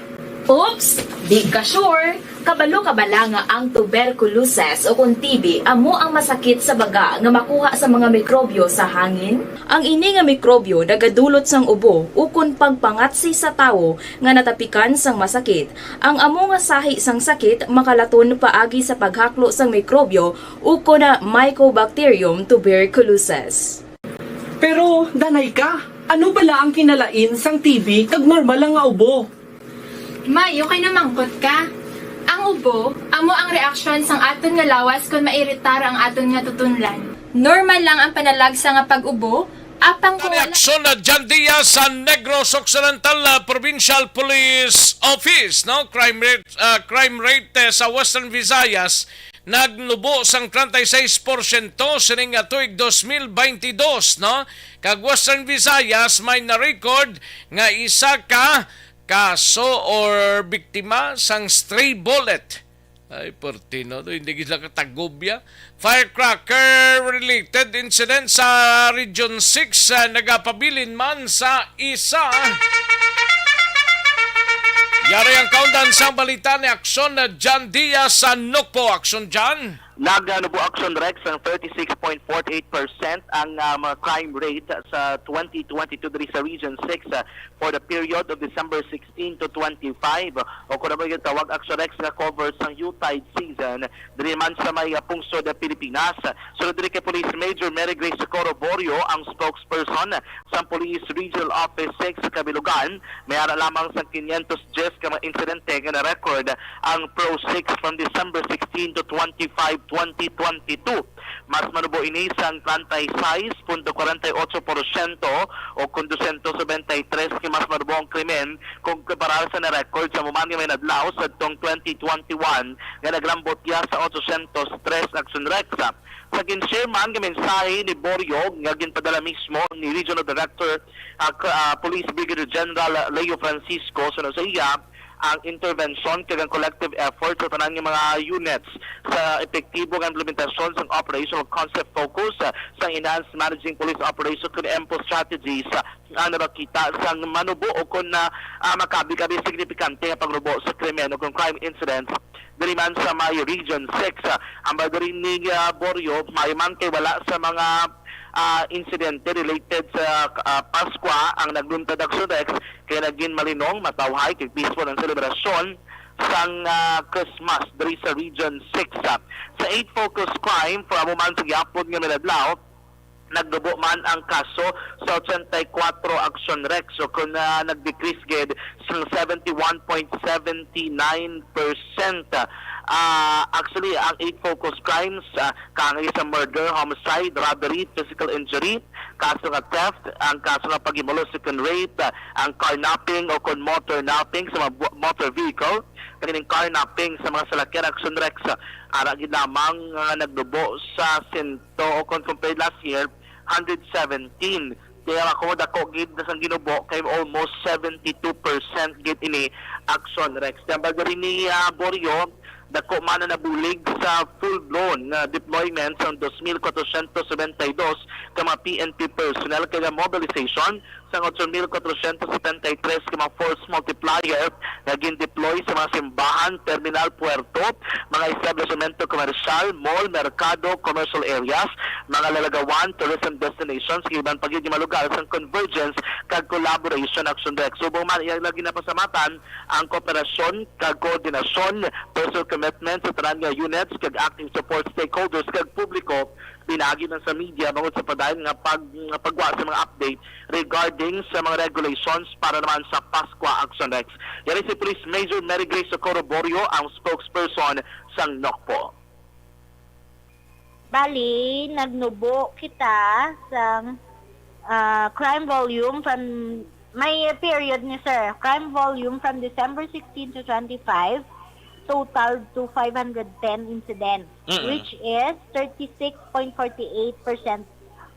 Oops! Di ka sure? Kabalo ka bala nga ang tuberculosis o kung T B amo ang masakit sa baga nga makuha sa mga mikrobyo sa hangin? Ang ini nga mikrobyo nagadulot sang ubo ukon pagpangatsi sa tawo nga natapikan sang masakit. Ang amo nga sahi sang sakit makalaton paagi sa paghaklo sang mikrobyo ukon na Mycobacterium tuberculosis. Pero, danay ka, ano bala ang kinalain sang T B kag normal lang nga ubo? May, okay na mangkot ka. Ang ubo, amo ang reaksyon sang aton nga lawas kon mairitar ang aton nga tutunlan. Normal lang ang panalagsa nga pag-ubo, apang kung wala Reaksyon na dyan diya sa Negros Occidental ah, Provincial Police Office, no? Crime rate, ah, crime rate, eh, sa Western Visayas nagnubo sang treinta y seis porsyento sining nga tuig dos mil baynte dos, no? Kag Western Visayas may na-record nga isa ka kaso or biktima sang stray bullet. Ay, perti, no? Hindi gid sila katagubya. Firecracker-related incident sa Region six, ah, nagapabilin man sa isa. Yari ang kaundan sang balita ni Aksyon na John Diaz sa Nokpo. Aksyon, John. Nagnubo, Aksyon Rex, ang thirty-six point forty-eight percent ang, ah, mga crime rate sa twenty twenty-two diri sa Region six, ah, for the period of December sixteen to twenty-five, o kung ano yung tawag, Aksyon Rex, nga cover sang Yuletide season diri man sa may, ah, pungsod, ah, Pilipinas. Sunod diri kay Police Major Mary Grace Socorro Borio, ang spokesperson sang Police Regional Office six sa Cabilogan, may ara lamang sang quinientos diyes ka mga insidente nga na-record ang Pro six from December sixteen to twenty-five, twenty twenty-two. Mas manubo ini sang treinta y seis punto kwarenta y ocho porsyento, o kon dosyentos nobenta y tres ka mas manubo ang krimen kung kumparar sa na-record sa amo man nga mga inadlaw sadtong twenty twenty-one, nga naglambot iya sa otsosyentos tres, Aksyon Rex. Sa gin-share man nga mensahe ni Borio nga ginpadala mismo ni Regional Director, ah, K-, ah, Police Brigadier General Leo Francisco, suno sa iya, ang intervention kag ang collective effort sa tanan nga mga units sa epektibo nga implementasyon sang operational concept focus, ah, sang enhanced managing police operation kag EMPO strategies, ah, ang nabakita sang manubo o kon, ah, ah, makabi-kabi signifikante nga pagnubo sa krimen o kon crime incidents diri man sa may Region six. Ah, ang diri ni, ah, Borio, maayo man kay wala sa mga, ah, insidente related sa, ah, Paskwa ang nagluntad, Aksyon Rex, kay nagin malinong, matawhay, kag peaceful ang selebrasyon sang, ah, Christmas diri sa Region six. Ah, sa eight focus crime, for amo man sa gihapon nga mga adlaw, nagnubo man ang kaso sa ochenta y kuwatro, Aksyon Rex, o kon, ah, nag-decrease gid sang seventy-one point seventy-nine percent. Ah, actually, ang eight focus crimes, ah, kaangay sa murder, homicide, robbery, physical injury, kaso nga theft, ang kaso nga paghimulos, second rape, ah, ang carnapping o kon motor napping sa mga bu-, motor vehicle, kaning carnapping sa mga salakyan, Aksyon Rex, ah, ara gid lamang nga nagnubo sa sento o kon compared last year, hundred seventeen. Kaya ako, dako gid na sang ginubo kay almost seventy-two percent gid ini, Aksyon Rex. Tambal diri ni, ah, Borio, dako man na nabulig sa full-blown nga deployment sang dos mil kwatrosyentos nobenta y dos ka mga P N P personnel kag ang mobilization sang otso mil kwatrosyentos setenta y tres ka mga force multiplier nga gin-deploy sa mga simbahan, terminal, puerto, mga establishmento komersyal, mall, merkado, commercial areas, mga lalagawan, tourism destinations, kag iban pa gid nga mga lugar sang convergence kag collaboration, Aksyon Rex. Subong man, iya lagi napasalamatan ang kooperasyon kag koordinasyon, personal commitment sa tanan nga units kag active support stakeholders kag publiko pinaagi man sa media bangod sa padayon nga pag-, nga pagwa sa mga update regarding sa mga regulations para naman sa Paskwa, Aksyon Rex. Yari si Police Major Mary Grace Socorro Borio, ang spokesperson sang Nokpo. Bali, nagnubo kita sang, ah, crime volume from, may period ni sir, crime volume from December sixteen to twenty-five totaled to five hundred ten incidents, Mm-mm. which is thirty-six point forty-eight percent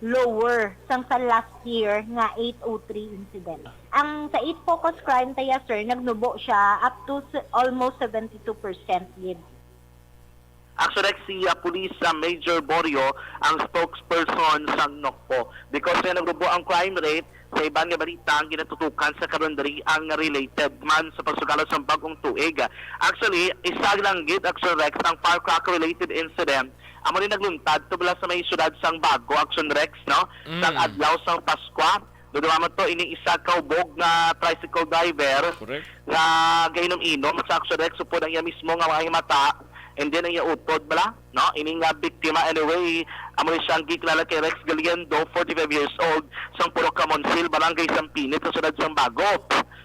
lower sang sa last year nga eight oh three incidents. Ang sa eight focus crime taya, sir, nagnubo siya up to s-, almost seventy-two percent gid. Actually, si, ah, Police, ah, Major Borio ang spokesperson sang Nokpo. Because nga nagnubo ang crime rate, sa iban nga balita ang ginatutukan sa karon diri ang related man sa pagsugalo sang bag-ong tuig. Actually, isa lang gid, Aksyon Rex, ang firecracker-related incident. Amo ni nagluntad to bala sa may siyudad sang Bago, Aksyon Rex, no? Sang Mm. adlaw sang Paskwa. Duduha man to, ini isa ka hubog nga tricycle driver Correct. nga gainom-inom sa Aksyon Rex, upod ang iya mismo nga mga himata, and then ang iya utod bala, no? Ini nga biktima, anyway, amo ni siya ang gikilala kay Rex Galindo, forty-five years old, sang Purok Kamonsil, Barangay Sampinit, sa siyudad sang Bago.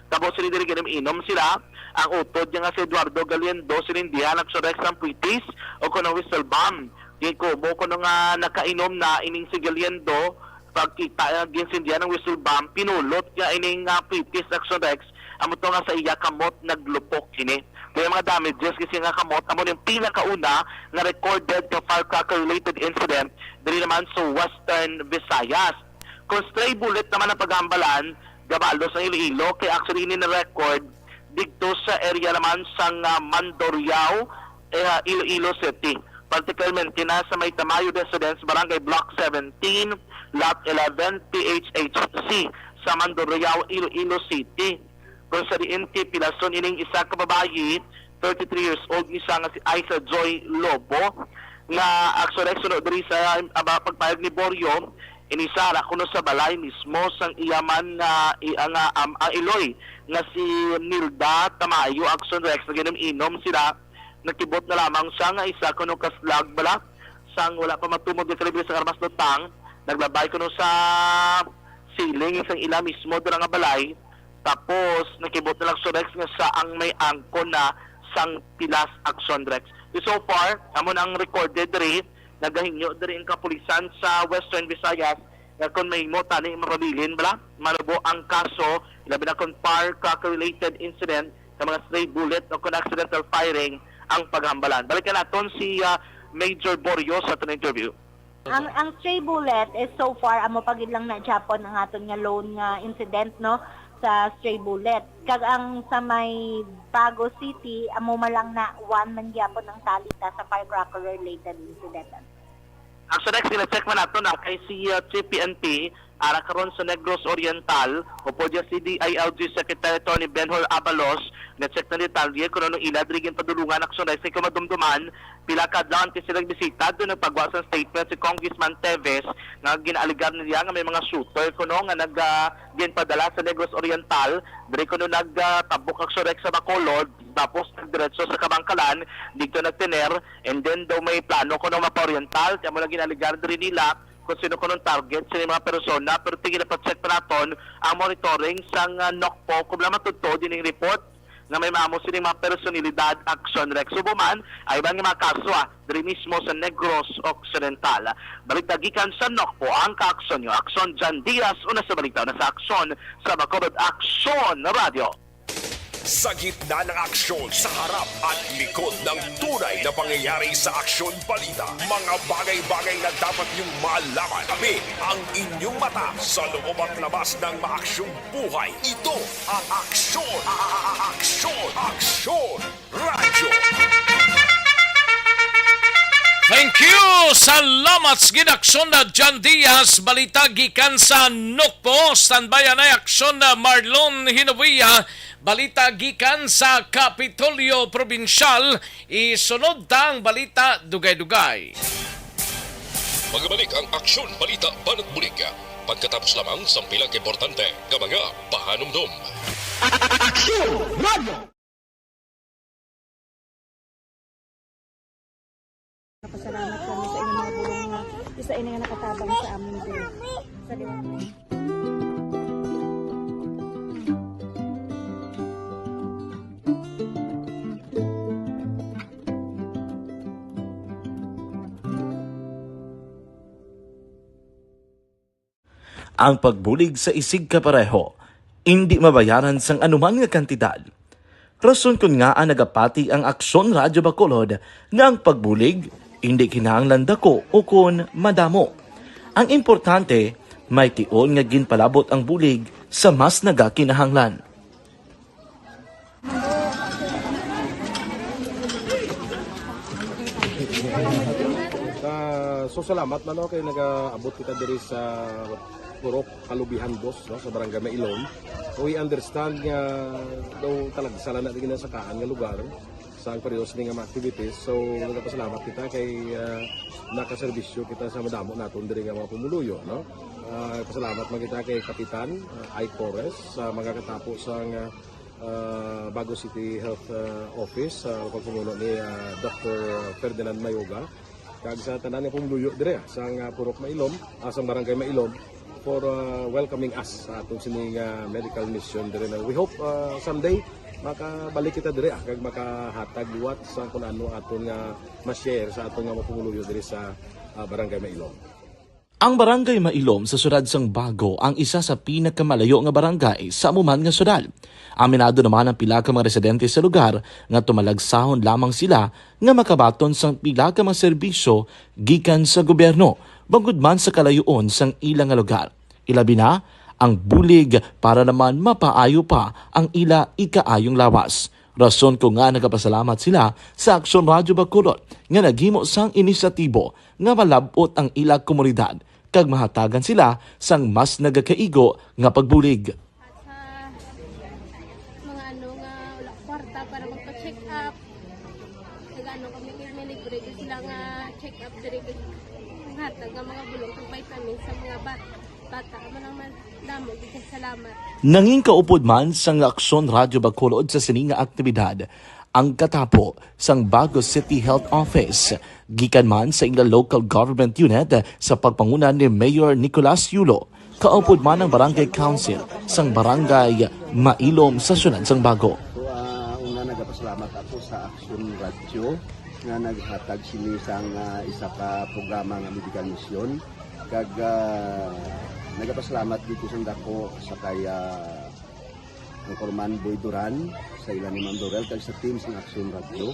Tapos sila diri gainom-inom sila, ang utod niya nga si Eduardo Galindo, sinindihan ang Aksyon Rex sang puitis o kon ang whistle bomb. Di ko mo kuno nga nakainom na ining si Galindo, pagkita nga ginsindihan ang whistle bomb, pinulot niya ining, ah, puitis, Aksyon Rex, Amo to nga sa iya kamot naglupok kini. Kaya mga damages kasi nga kamot, amo yung pinakauna nga recorded nga firecracker-related incident diri naman sa Western Visayas. Kung stray bullet naman ang paghambalan, gabalos ang Iloilo, kay actually ini na-record didto sa area naman sang, ah, Mandurriao, eh, Iloilo City. Particularmente na sa may Tamayo Residence, Barangay Block seventeen, Lot eleven, P H H C, sa Mandurriao, Iloilo City. Kung sa diin ti pilason ining isa ka babayi, thirty-three years old, isa nga si Aiza Joy Lobo, nga aksuwal suno diri sa, ah, pagpayag ni Borio, inisara kuno sa balay mismo sang iya man nga i-, nga, am-, ang iloy nga si Nilda Tamayo, aksuwal nga ginum-inom sila. Nakibot na lamang siya nga isa kuno ka slug bala sang wala pa matumod nga kalibre sang armas lutang naglabay kuno sa ceiling sang ila mismo dira nga balay. Tapos nakibot na lang surex nga siya ang may angkon na sang pilas, aksuwal, Rex. So far, amo na ang recorded diri, nagahingyo diri ang kapulisan sa Western Visayas nga kung mahimo tani mapabilin bala, manubo ang kaso, labi na kung firecracker-related incident sa mga stray bullet o kung accidental firing ang paghambalan. Balikan naton si, ah, Major Borio sa aton interview. Ang, ang stray bullet is so far, amo pa gid lang na gyapon ang aton nga lone nga incident, no, sa stray bullet. Kag ang sa may Bago City, amo man lang na one man gyapon ang tali ta sa firecracker-related incident. Actually, Rex, gina-check man nato na kay si, uh, C P N P, ara karon sa Negros Oriental, o po dyan si D I L G Secretary Attorney Benhur Abalos, na-check na detalye kung anong ila diri ginpadulungan, actually, Rex, kay kung madumduman, pila ka adlaw antes sila bisita, doon nagpagwa sa statement si Congressman Teves, nga ginaaligar niya nga may mga shooter kuno nga nag, ah, ginpadala sa Negros Oriental, diri kuno nag, ah, tabok, actually, Rex, sa Bacolod, tapos nagdiretso sa Kabankalan, dito nagtener, and then daw may plano kuno mapa-Oriental, kaya mo lang ginaaligar diri nila kung sino kuno ang target sa mga persona, pero tigil pa-check pa naton ang monitoring sang, ah, NOCPO, kung wala matudtod ining report nga may maamo sining mga personalidad, actually, Rex. Subo man, ay iban nga mga kaso, ah, diri mismo sa Negros Occidental. Balita gikan sa NOCPO, ang ka-aksyon nyo, Aksyon Jan Diaz, una sa balita, una sa aksyon, sa Bacolod Aksyon Radio. Sa gitna ng aksyon, sa harap at likod ng tunay na pangyayari sa Aksyon Balita, mga bagay-bagay na dapat niyong malaman. Kami ang inyong mata sa loob at labas ng maaksyong buhay. Ito ang Aksyon, a-, a-, a-, Aksyon, Aksyon Radio. Thank you. Salamat sa gid, Aksyon na Jan Diaz. Balita gikan sa NOCPO. Standby anay, Aksyon na Marlon Hinovia. Balita gikan sa Kapitolyo Probinsyal. Isunod ta ang balita dugay-dugay. Magbalik ang Aksyon Balita Banat Bulig pagkatapos lamang sang pila ka importante nga mga pahanumdom. Aksyon Radio! Nagapasalamat kami sa inyong mga bulong nga isa ini nga nakatabang sa amin diri. Sa liwanag. Ang pagbulig sa isigkapareho indi mabayaran sang anuman nga kantidad. Rason kon ngaa nagapati ang Aksyon Radyo Bacolod nga ang pagbulig indi kinahanglan dako ukon madamo. Ang importante, may tion nga ginpalabot ang bulig sa mas nagakinahanglan. Ah, so, salamat man, no, kay nagaabot kita diri sa Purok Kalubihan, boss, no, sa Barangay Mailom. We understand nga daw talagsa lang na di ginasakaan nga lugar sa ang periodo sini nga mga activities. So, nagapasalamat kita kay, ah, nakaserbisyo kita sa madamo naton diri nga mga pumuluyo, no? Ah, pasalamat man kita kay Kapitan, ah, Ike Torres sa mga katapo sa nga ah, Bago City Health, ah, Office, sa pagpamuno ni, ah, Doctor Ferdinand Mayoga, kag sa tanan nga pumuluyo diri, ah, sa nga Purok Mailom, ah, sa Barangay Mailom, for, ah, welcoming us sa aton sini nga medical mission diri na. We hope, ah, someday makabalik kita diri, ah, kag makahatag liwat sa kun ano aton nga ma-share sa aton nga mga pumuluyo diri sa, ah, Barangay Mailom. Ang Barangay Mailom sa siyudad sang Bago ang isa sa pinakamalayo nga barangay sa amo man nga siyudad. Aminado naman ang pila ka mga residente sa lugar nga tumalagsahon lamang sila nga makabaton sang pila ka mga serbisyo gikan sa gobyerno, bangod man sa kalayoon sang ila nga lugar. Ilabi na ang bulig para naman mapaayo pa ang ila ikaayong lawas. Rason ko nga nagapasalamat sila sa Aksyon Radyo Bacolod nga naghimo sang inisyatibo nga malab-ot ang ila komunidad kag mahatagan sila sang mas nagakaigo nga pagbulig. At sa mga ano nga wala kwarta para magpa-check up, nag-ano kami, may libre gyud sila nga check up diri, kag hatag nga mga bulong kag vitamins sa mga bat-, bata. Amo lang man, damo gyud kay salamat. Nangin kaupod man sang Aksyon Radyo Bacolod sa sini nga aktibidad ang katapo sang Bago City Health Office, gikan man sa ila local government unit sa pagpanguna ni Mayor Nicolas Yulo, kaupod man ang Barangay Council sang Barangay Mailom sa siyudad sang Bago. So, ah, una, nagapasalamat ako sa Aksyon Radyo nga naghatag sini sang, ah, isa ka programa nga medical mission. Kag, ah, nagapasalamat dito sa dako sa kay, ah, Anchorman Boy Duran, sa ila ni Ma'am Dorel, kag sa team sang Aksyon Radyo.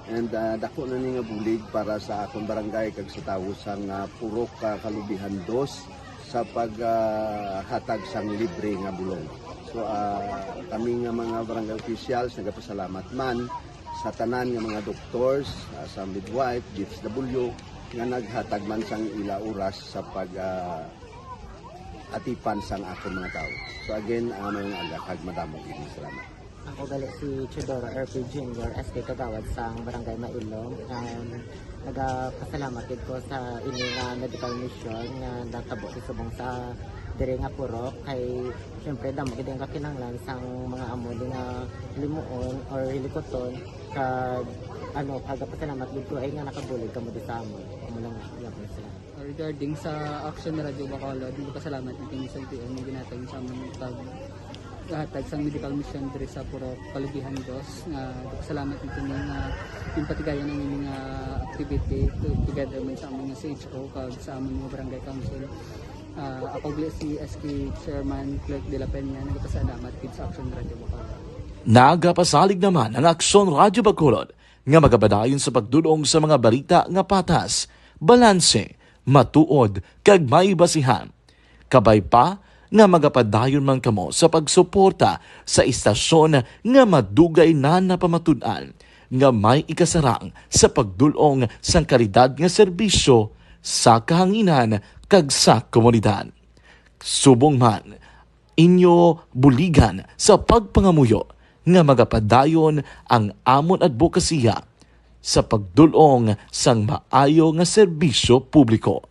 And, ah, dako na ni nga bulig para sa akon barangay kag sa tawo sang, ah, Purok, ah, Kalubihan Dos sa pag, ah, hatag sang libre nga bulong. So, ah, kami nga mga barangay officials nagapasalamat man sa tanan nga mga doctors, ah, sa midwife, D S W, nga naghatag man sang ila oras sa pag, ah, atipan sang akon mga tawo. So again, ah, mayong aga kag madamo gid nga salamat. Ako gali si Teodoro R P Junior, S K Kagawad sang Barangay Mailom. Um, nagapasalamat gid ko sa ini nga medical mission nga natabo sa subong sa diri nga purok, kay syempre damo gid ang kakinahanglan sang mga amo ni nga limuon or hilikuton, kag ano, nagapasalamat gid ko ay nga nakabulig kamo di sa amon. Amo lang, iya ko sila. Regarding sa Action Radio Bacolod, nagpasalamat gid kami sa L T O nga ginhatag sa amon pag hatag sang medical mission diri sa Purok Kalubihan Dos. Nga nagpasalamat gid kami nga ginpatigayon ang ining, ah, activity to-, together man sa amon nga C H O kag sa amon nga barangay council. Ah, ako gali si S K Chairman Clerk de la Peña, nagpasalamat gid sa Action Radio Bacolod. Nagapasalig naman ang Action Radio Bacolod nga magapadayon sa pagdul-ong sa mga balita nga patas, balanse, matuod, kag may basihan. Kabay pa nga magapadayon man kamo sa pagsuporta sa istasyon nga madugay na napamatud-an nga may ikasarang sa pagdul-ong sang kalidad nga serbisyo sa kahanginan kag sa komunidad. Subong man, inyo buligan sa pagpangamuyo nga magapadayon ang amon adbokasiya sa pagdul-ong sang maayo nga serbisyo publiko.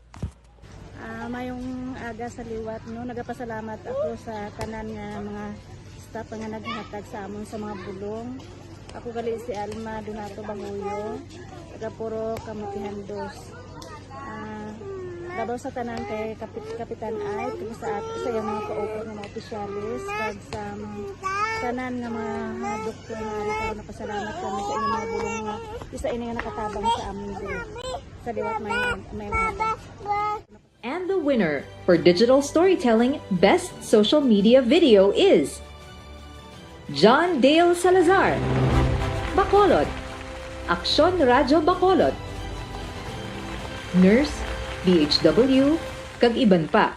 Ah, mayong aga sa liwat, no? Nagapasalamat ako sa tanan nga mga staff nga naghatag sa amon sa mga bulong. Ako gali si Alma Donato Banguyo, taga Purok Kamutihan Dos. Ah, labaw sa tanan kay Kapit-, Kapitan Ike, kag sa at-, sa iyang mga kauban nga mga opisyalis, kag sa mga tanan nga mga, mga doktor nga ari karon, napasalamat kami sa inyong mga bulong nga isa ini nga nakatabang sa amin diri. Sa liwat may, may mga And the winner for digital storytelling best social media video is John Dale Salazar, Bacolod, Aksyon Radyo Bacolod, Nurse, D H W, kag iban pa.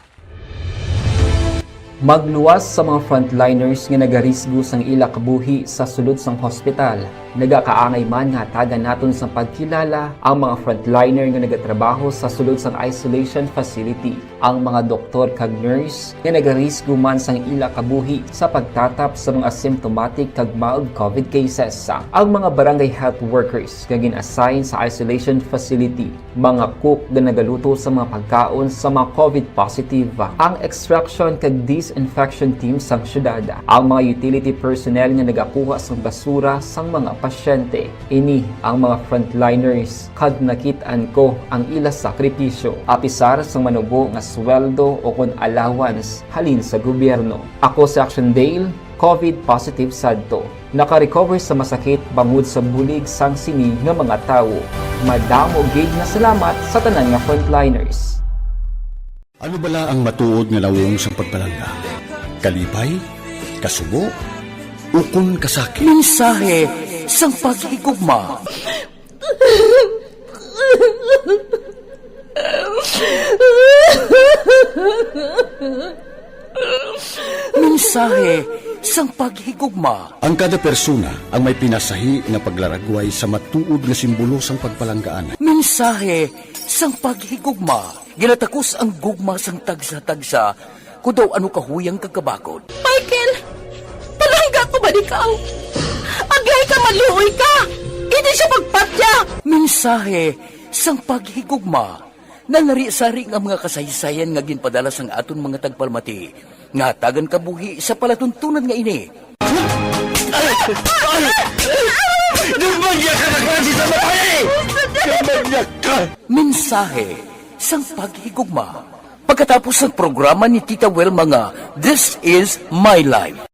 Magluwas sa mga frontliners nga nagarisgo sang ila kabuhi sa sulod sang hospital. Nagakaangay man nga hatagan naton sang pagkilala ang mga frontliner nga nagatrabaho sa sulod sang isolation facility, ang mga doktor kag nurse nga nagarisgo man sang ila kabuhi sa pagtatap sa mga symptomatic kag mild COVID cases, ang mga barangay health workers nga gin-assign sa isolation facility, mga cook nga nagaluto sa mga pagkaon sa mga COVID positive, ang extraction kag disinfection team sang syudad, ang mga utility personnel nga nagakuha sang basura sang mga pasyente. Ini ang mga frontliners, kag nakit-an ko ang ila sakripisyo, apisar sang manubo nga sweldo o kon allowance halin sa gobyerno. Ako si Action Dale, COVID positive sadto. Naka-recover sa masakit bangod sa bulig sang sini nga mga tawo. Madamo gid nga salamat sa tanan nga frontliners. Ano bala ang matuod nga nawong sang pagpalangga? Kalipay? Kasubo? Ukon kasakit? Mensahe sang paghigugma. Mensahe sang paghigugma. Ang kada persona ang may pinasahi nga paglaragway sa matuod nga simbolo sang pagpalanggaan. Mensahe sang paghigugma. Ginatakos ang gugma sang tagsa-tagsa, kon daw ano kahuyang kag kabakod. Michael, palangga ko ba ikaw? Aglay ka, maluoy ka! Hindi siya pagpatya! Mensahe sang paghigugma. Nanari-sari nga mga kasaysayan nga ginpadala sang aton mga tagpalamati nga hatagan kabuhi sa palatuntunan nga ini. Ay! Ay! Ay! Gumagya ka na klase sa babae! Gumagya ka! Mensahe sang paghigugma. Pagkatapos sang programa ni Tita Wilma nga This Is My Life.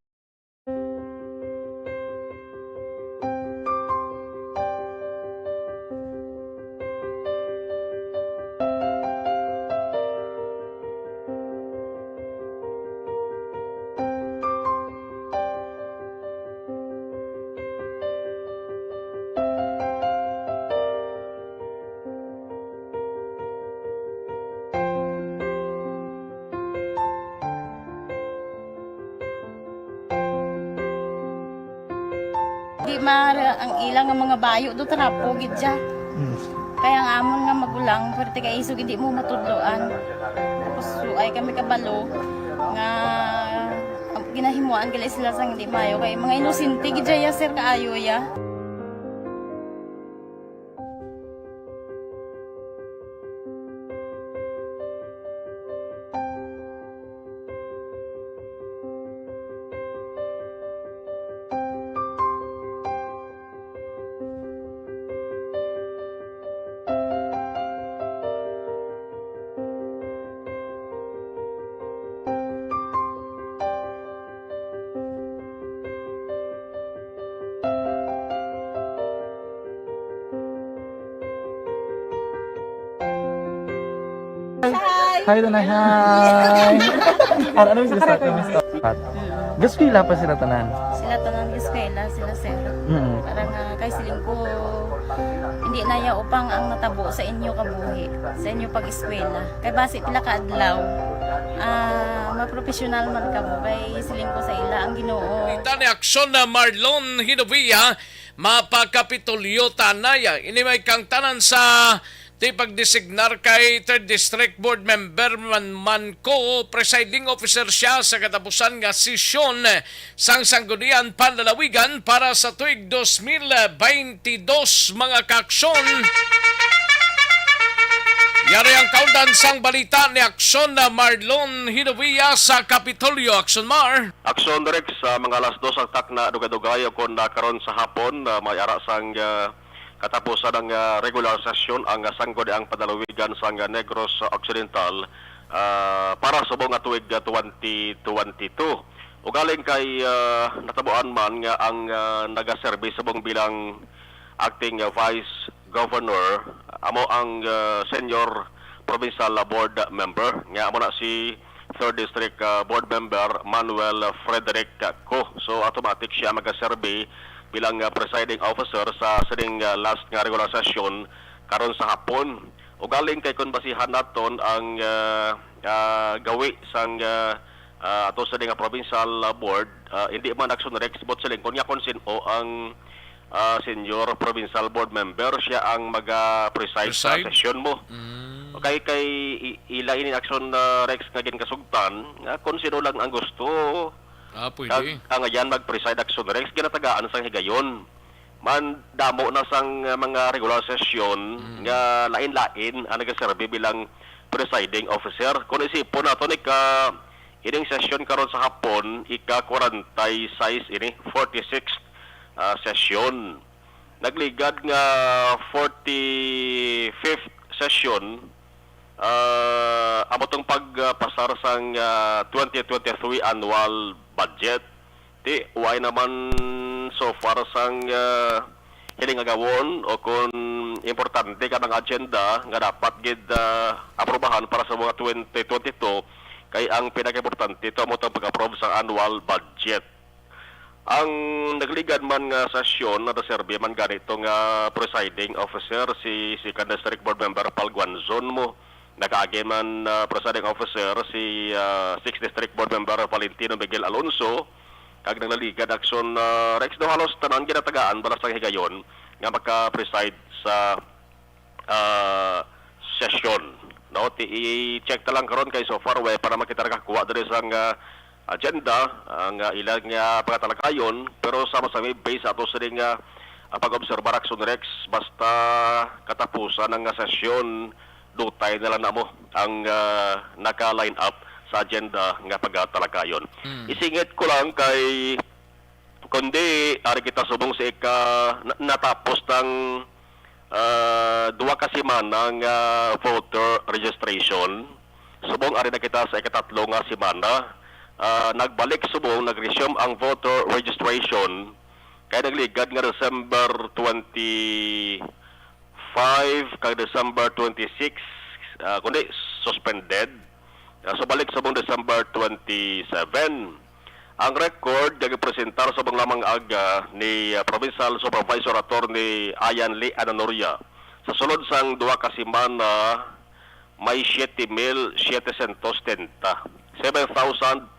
Di ma-, ang ila nga mga bayo do trapo gid siya. Mm. Kaya ang amon nga magulang, pwerte kay isog hindi mo matudloan. Tapos suay kami kabalo nga ginahimuan gali sila sang hindi maayo kay mga inosente gid siya, sir, kaayo ya. Hi. Hi, Tanay. Hi. Ano, ano yung sila sa akin? Gas ko yung lapas sila tanan. Sila tanan, gas ko yung sila, sir. Mm. Parang, ah, kay siling ko, hindi na ya upang ang natabo sa inyo kabuhi, sa inyo pag-eskwela. Kay basi pila ka adlaw, ah, mapropesyonal man kamo, kay siling ko sa ila ang Ginoo. Kita ni Aksyon na Marlon Hinovia, mapakapitulyo tanay. Ini may kangtanan sa ti pagdesignar kay Third District Board Member man, man ko, presiding officer siya sa katapusan nga sesyon sang Sanggunian Panlalawigan para sa tuig dos mil baynte dos, mga kaaksyon. Yari ang kaundan sang balita ni Aksyon na Marlon Hinovia sa Kapitolyo. Aksyon, Mar. Aksyon, Rex, sa mga alas dos ang takna, dugay-dugay, o kung na karon sa hapon, ah, may ara sang, ah, katapusan ang, ah, regular session ang, ah, Sangguniang Panlalawigan sang, ah, Negros Occidental, ah, para subong nga tuig, ah, twenty twenty-two. Ugaling kay, ah, natabuan man nga ang, ah, nagaserbi subong bilang acting, ah, vice governor, amo ang, ah, senior provincial board member, nga amo na si Third District, ah, Board Member Manuel Frederick Co. So, automatic siya magaserbi bilang, ah, presiding officer sa sining, ah, last nga regular session karon sa hapon. Ugaling kay kung basihan naton ang, ah, ah, gawi sang, ah, ah, ato sa nga provincial, ah, board, ah, hindi man, Aksyon, Rex, but siling kon nga kung sin-o ang, ah, senior provincial board member, siya ang maga-preside sa Preside? session mo. Mm. Okay, kay i-, ila ini, Aksyon, ah, Rex, nga ginkasugtan nga kung sino lang ang gusto. Ah, pwede. Kag ang ayan mag-preside, Aksyon, Rex, ginatagaan sang higayon. Man, damo na sang, uh, mga regular session Mm. nga lain-lain ang nagaserbi bilang presiding officer. Kung isipon nato ni ka, ining session karon sa hapon, ika forty-six ini, forty-sixth, uh, session. Nagligad nga forty-fifth session, uh, amo tong pagpasar sang, uh, twenty twenty-three annual budget. Ti, wala naman so far sang, ah, hiling agawon o kon importante ka mga agenda nga dapat gid, ah, aprubahan para sa mga twenty twenty-two, kay ang pinakaimportante ito mo pag-approve sa annual budget. Ang nagligad man nga sesyon, nataserbi man gani ito nga presiding officer, si Second District Board Member Paul Guanzon mo. Nakaagi man, ah, presiding officer, si, ah, Sixth District Board Member Valentino Miguel Alonso, kag nagligad aksyon, ah, Rex, daw halos tanan ginatagaan bala sang higayon nga maka-preside sa, ah, sesyon. No, ti i-check ta lang karon kay so far way pa naman kita nakakuha diri sang, ah, agenda, ang, ah, ilang, ah, pagkatalakayon, pero sama sa may base ato sa ning, ah, ah, pag-obserbar aksyon Rex, basta katapusan ang, ah, sesyon, dutay na lang namo ang, ah, naka-line up sa agenda nga pagkatalakayon. Mm. Isingit ko lang kay kundi ari kita subong sa ika na, natapos tang, ah, duha ka semana nga voter registration. Subong ari na kita sa ikatatlo nga semana. Ah, nagbalik subong, nag-resume ang voter registration kay nagligad nga December twenty-five kag December twenty-six, ah, kundi suspended. Ah, so balik subong December twenty-seven. Ang record nga gipresentar subong lamang aga ni, ah, Provincial Supervisor Attorney Ian Lee Ananoria. Sa sulod sang duha ka semana, may siete mil setecientos setenta, seven thousand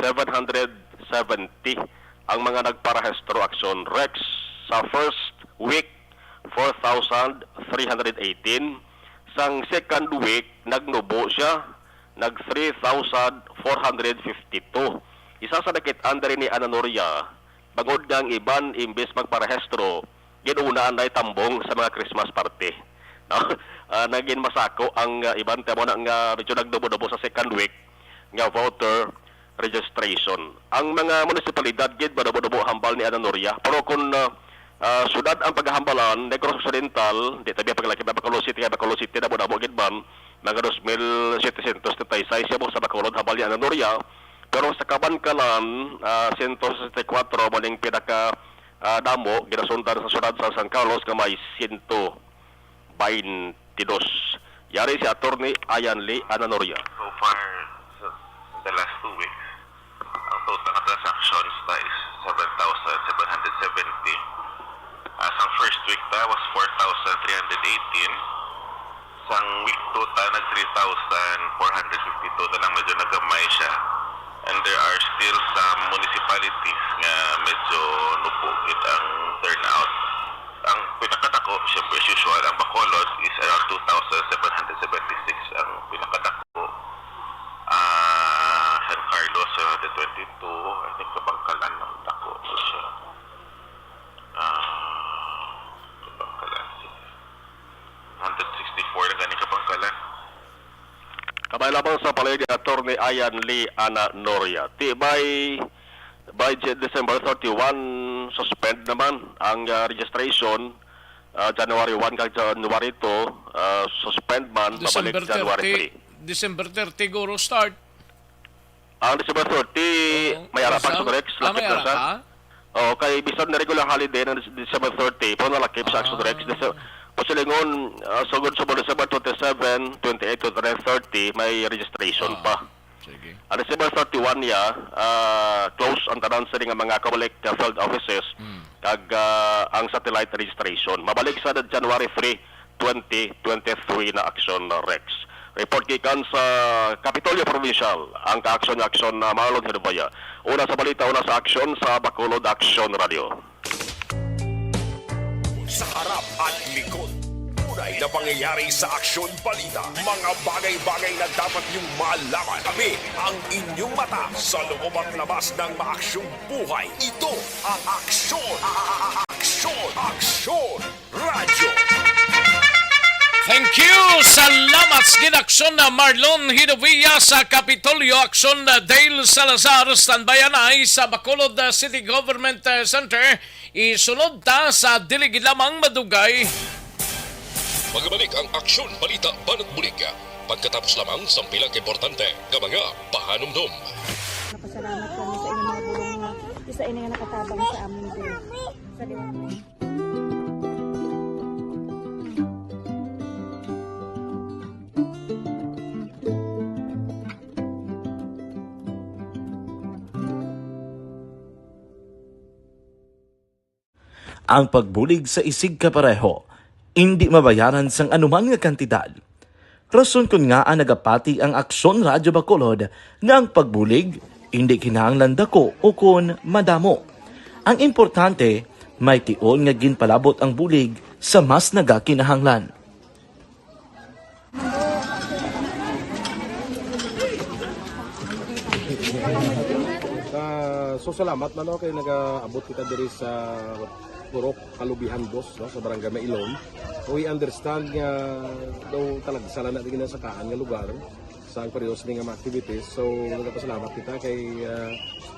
seven hundred seventy ang mga nagparehistro aksyon Rex. Sa first week, four thousand three hundred eighteen. Sang second week, nagnubo siya, nag three thousand four hundred fifty-two. Isa sa nakit-an diri ni Ananoria, bangod nga ang iban imbis magparehistro, ginunaan na tambong sa mga Christmas party. No? Ah, naging masako ang, ah, iban, tamo na nga medyo nagdubo-dubo sa second week nga voter registration. Ang mga munisipalidad gid madubo-dubo hambal ni Ananoria. Pero kung, ah, ah, syudad ang paghambalan, Negros Occidental, di tabi ang paglaki ba Bacolod City, kay Bacolod City na mo gid man, mga dos mil setecientos setenta y seis siya mo sa Bacolod, hambal ni Ananoria. Pero sa Kabankalan, ah, sento sesenta y kuwatro, maning pinaka, ah, damo, ginasundan sa syudad sa San Carlos nga may sento baynte dos. Yari si Attorney Ian Lee Ananoria. So far, sa, sa the last two weeks, ang total nga transactions ta is seven thousand seven hundred seventy. Ah, sang first week ta was four thousand three hundred eighteen. Sang week two ta nag three thousand four hundred fifty-two na lang, medyo nagamay siya. And there are still some municipalities nga medyo nubo gid ang turnout. Ang pinakadako, siyempre, as usual, ang Bacolod is around two thousand seven hundred seventy-six ang pinakadako. Ah, San Carlos, seven hundred twenty-two. I think Kabankalan ang dako na siya. Ah, Kabankalan, hundred sixty-four na gani Kabankalan. Kabay lamang sa palig ni Attorney Ian Lee Ananoria. Ti by, by Je-, December thirty-one, suspend naman ang, ah, registration. Ah, January one kag January two, ah, suspend man, December babalik January thirty, three. December thirty, guro, start. Ang December thirty, Oo, may ara pa, Rizal? Rex, Ah, may lakip na ara siya. pa? Oo, kay bisan na regular holiday ng Dec-, December thirty, pero nalakip sa Action Ah. Rex. Dece-, Pasilingon, ah, sugod sa December twenty-seven, twenty-eight, twenty-nine, thirty, may registration Ah. pa. Sige. Ang December thirty-one niya, ah, close ang tanan sa nga mga Comelec, ah, field offices, Hmm. kag, ah, ang satellite registration. Mabalik sa January three, twenty twenty-three na Action Rex. Report gikan sa Kapitolyo Provincial, ang ka-aksyon nga aksyon na Marlon Hirbaya. Una sa balita, una sa aksyon sa Bacolod Aksyon Radio. Sa harap at likod, tunay na pangyayari sa Aksyon Balita. Mga bagay-bagay na dapat niyong malaman. Kami ang inyong mata sa loob at labas ng maaksyong buhay. Ito ang Aksyon, Aksyon, Aksyon Radyo. Thank you. Salamat sa ginaksyon na Marlon Hidovia sa Kapitolyo. Aksyon na Dale Salazar, standby anay sa Bacolod, uh, City Government, uh, Center. Isunod ta sa dili gid lamang madugay. Magbalik ang Aksyon Balita Banat Bulig pagkatapos lamang sang pila ka importante nga mga pahanumdom. Napasalamat kami sa inyong mga bulong nga isa ini nga nakatabang sa amin diri. Sa Ang pagbulig sa isigkapareho indi mabayaran sang anuman nga kantidad. Rason kon ngaa nagapati ang Aksyon Radyo Bacolod nga ang pagbulig indi kinahanglan daku ukon madamo. Ang importante, may tion nga ginpalabot ang bulig sa mas nagakinahanglan. Ah, so salamat man, no, kay nagaabot kita diri sa Purok Kalubihan Dos, no, sa Barangay Mailom. We understand nga daw talagsa lang na di ginasakaan nga lugar sa ang pareho sini nga mga activities. So, nagapasalamat kita kay, ah,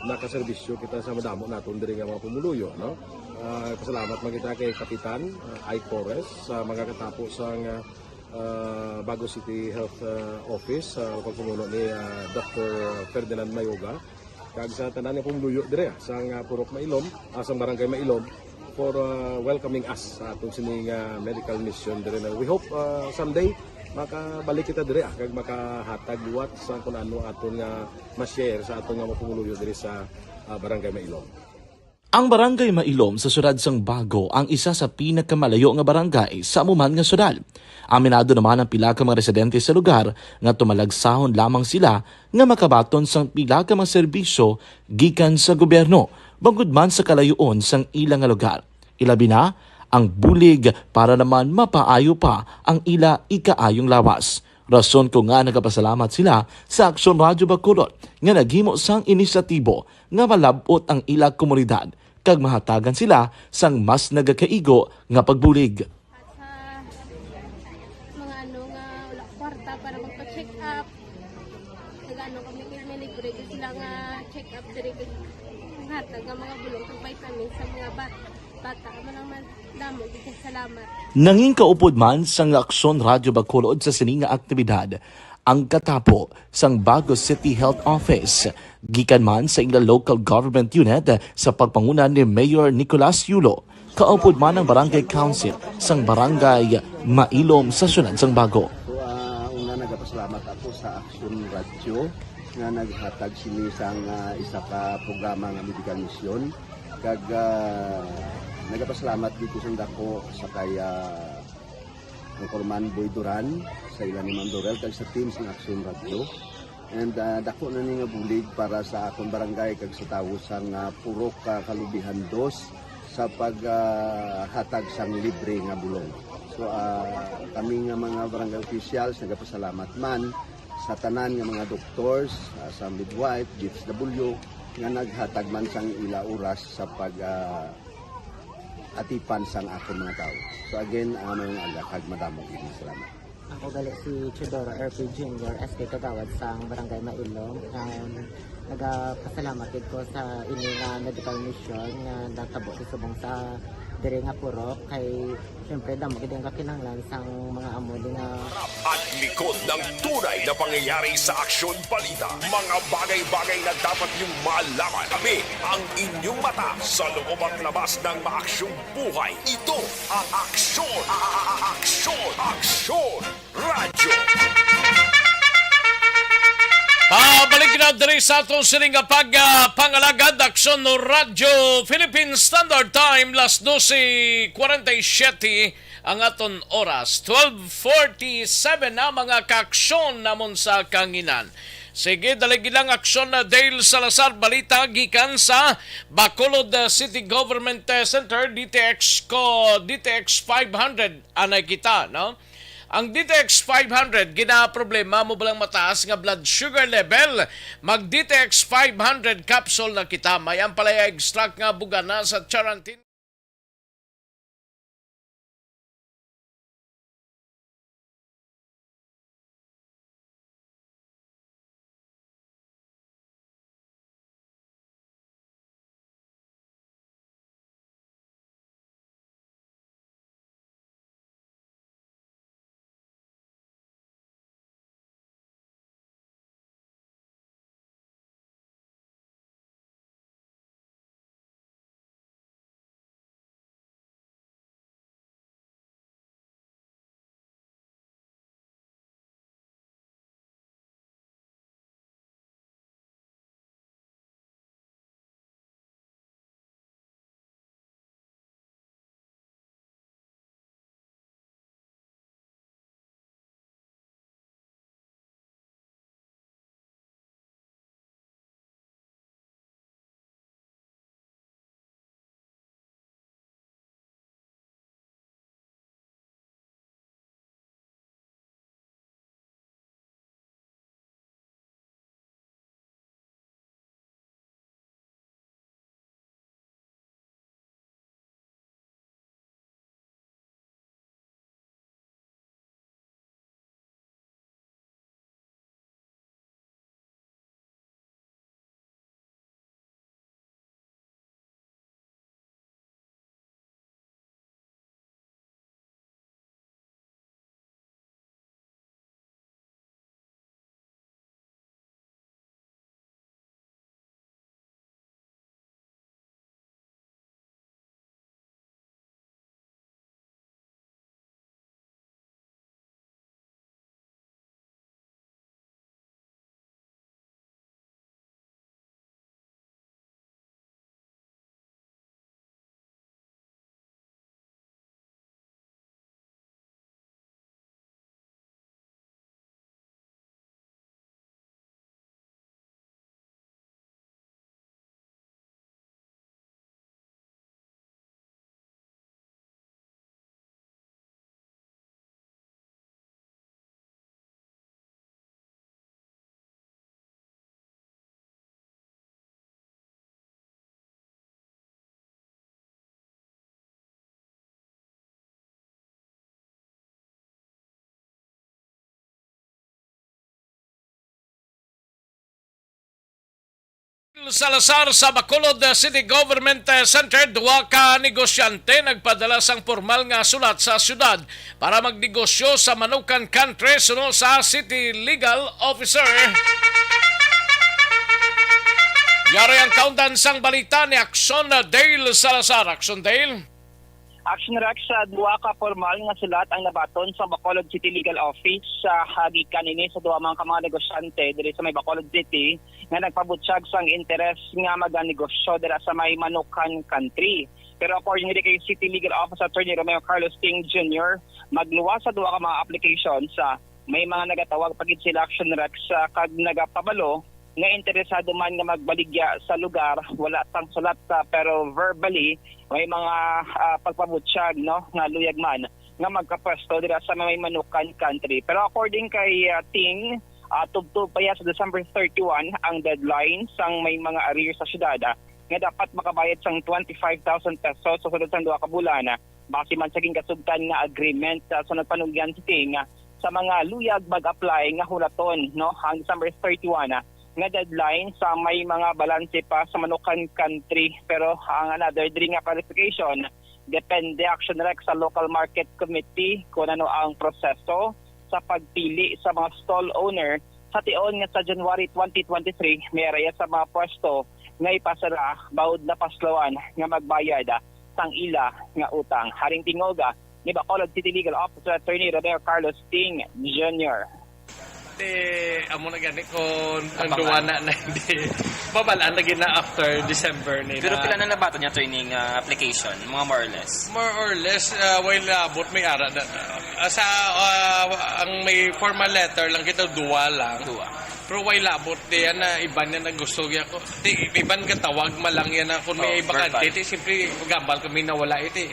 nakaserbisyo kita sa madamo naton diri nga mga pumuluyo, no? Ah, pasalamat man kita kay Kapitan, ah, Ike Torres, sa mga katapo sang, ah, ah, Bago City Health, ah, Office, sa pagpamuno ni, ah, Doctor Ferdinand Mayoga, kag sa tanan nga pumuluyo dire, ah, sang, ah, Purok Mailom, ah, sang Barangay Mailom, for, ah, welcoming us sa aton sining, ah, medical mission dire na. We hope, ah, someday makabalik kita dire, ah, kag makahatag liwat sa kung ano aton nga ma-share sa aton nga mga pumuluyo dire sa, ah, Barangay Mailom. Ang Barangay Mailom sa siyudad sang Bago ang isa sa pinakamalayo nga barangay sa amo man nga siyudad. Aminado naman ang pila ka mga residente sa lugar nga tumalagsahon lamang sila nga makabaton sang pila ka mga serbisyo gikan sa gobyerno, bangod man sa kalayoon sang ila nga lugar. Ilabi na ang bulig para naman mapaayo pa ang ila ikaayong lawas. Rason kon ngaa nagapasalamat sila sa Aksyon Radyo Bacolod nga naghimo sang inisyatibo nga malab-ot ang ila komunidad kag mahatagan sila sang mas nagakaigo nga pagbulig. Sa mga ano nga wala kwarta para magpa-check up, nag-ano kami kay may libre gyud sila nga check up diri, kag hatag nga mga bulong kag vitamins sa mga ba-, bata. Amo lang man, damo gyud kay salamat. Nangin kaupod man sang Aksyon Radyo Bacolod sa sini nga aktibidad ang katapo sang Bago City Health Office, gikan man sa ila local government unit sa pagpanguna ni Mayor Nicolas Yulo, kaupod man ang Barangay Council sang Barangay Mailom sa siyudad sang Bago. So, ah, una, nagapasalamat ako sa Aksyon Radyo nga naghatag sini sang, ah, isa ka programa nga medical mission. Kag, ah, nagapasalamat gid ko sang dako sa kay, ah, Anchorman Boy Duran, sa ila ni Ma'am Dorel, kag sa team sang Aksyon Radyo. And, ah, dako na ni nga bulig para sa akon barangay kag sa tawo sang, ah, Purok, ah, Kalubihan Dos sa pag, ah, hatag sang libre nga bulong. So, ah, kami nga mga barangay officials nagapasalamat man sa tanan nga mga doctors, ah, sa midwife, D S W, nga naghatag man sang ila oras sa pag, ah, atipan sang akon mga tawo. So again, ah, maayong aga kag madamo gid nga salamat. Ako gali si Teodoro R P Junior, S K Kagawad sang Barangay Mailom. Um, nagapasalamat gid ko sa ini nga medical mission nga natabo sa subong sa diri nga purok, kay siyempre damo gid ang kakinahanglan sang mga amo ni nga Harap at likod ng tunay na pangyayari sa Aksyon Balita. Mga bagay-bagay na dapat niyong malaman. Kami ang inyong mata sa loob at labas ng maaksyong buhay. Ito ang Aksyon, a-, a-, a-, Aksyon, Aksyon Radyo. Pabalik na diri sa aton sining nga pag, ah, pangalagad, Aksyon Radyo, Philippine Standard Time, las doce cuarenta y siete ang aton oras. Twelve forty-seven na, mga kaaksyon namon sa kanginan. Sige, dali gid lang, Aksyon na Dale Salazar, balita gikan sa Bacolod, ah, City Government, ah, Center, D T X ko, D T X five hundred, anay kita, no? Ang D T X five hundred, ginaproblema mo ba lang mataas nga blood sugar level? Mag D T X five hundred capsule na kita. May ampalaya extract nga bugana sa charantin. Salazar sa Bacolod City Government Center, duha ka negosyante nagpadala sang pormal nga sulat sa syudad para magnegosyo sa Manukan Country, suno sa City Legal Officer. Yari ang kaundan sang balita ni Action Dale Salazar. Action Dale. Action Rex, sa duha ka formal nga sulat ang nabaton sa Bacolod City Legal Office sa hagikan ini sa duha man ka mga negosyante diri sa may Bacolod City nga nagpabutyag sang interes nga maganegosyo dira sa may Manukan Country. Pero according diri kay City Legal Office Attorney Romeo Carlos Ting Junior, magluwas sa duha ka mga applications sa may mga nagatawag pa gid sila, Action Rex, ah, kag nagapabalo nga interesado man nga magbaligya sa lugar, wala sang sulat, ah, pero verbally may mga, ah, pagpabutyag, no, nga luyag man nga magkapwesto dira sa may Manukan Country. Pero according kay, ah, Ting, ah, tubtob pa iya sa December thirty-one ang deadline sang may mga arrears sa syudad, ah, nga dapat makabayad sang twenty-five thousand pesos sa sulod sang duha ka bulan, ah, base man sa ginkasugtan nga agreement sa sunod panugyan sa Ting, ah, sa mga luyag mag-apply nga hulaton, no, ang December thirty-one, ah, nga deadline sa may mga balanse pa sa Manukan Country. Pero ang another diri nga clarification, depende, Action Rex, sa local market committee kung ano ang proseso sa pagpili sa mga stall owner sa tion nga sa January twenty twenty-three may araya sa mga pwesto nga ipasara baod napaslawan nga magbayad sang ila nga utang. Haring tingoga ni Bacolod City Legal Officer Attorney Romeo Carlos Ting Junior. Ti, amo na gani kung ang Abangan. Duwa na, na hindi. Mabalaan lagi na after December ni Pero na. Pila na nabaton niya training, ah, application? Mga more or less? More or less, ah, way labot may ara na. Ah, sa, ah, ang may formal letter lang kita, duwa lang. Duwa. Pero way labot, di yan na iban na naggusto niya ko. Di, iban ka tawag malang yan na kung may Oh, bakante, verbal. Di, siyempre, magambal kami na wala iti.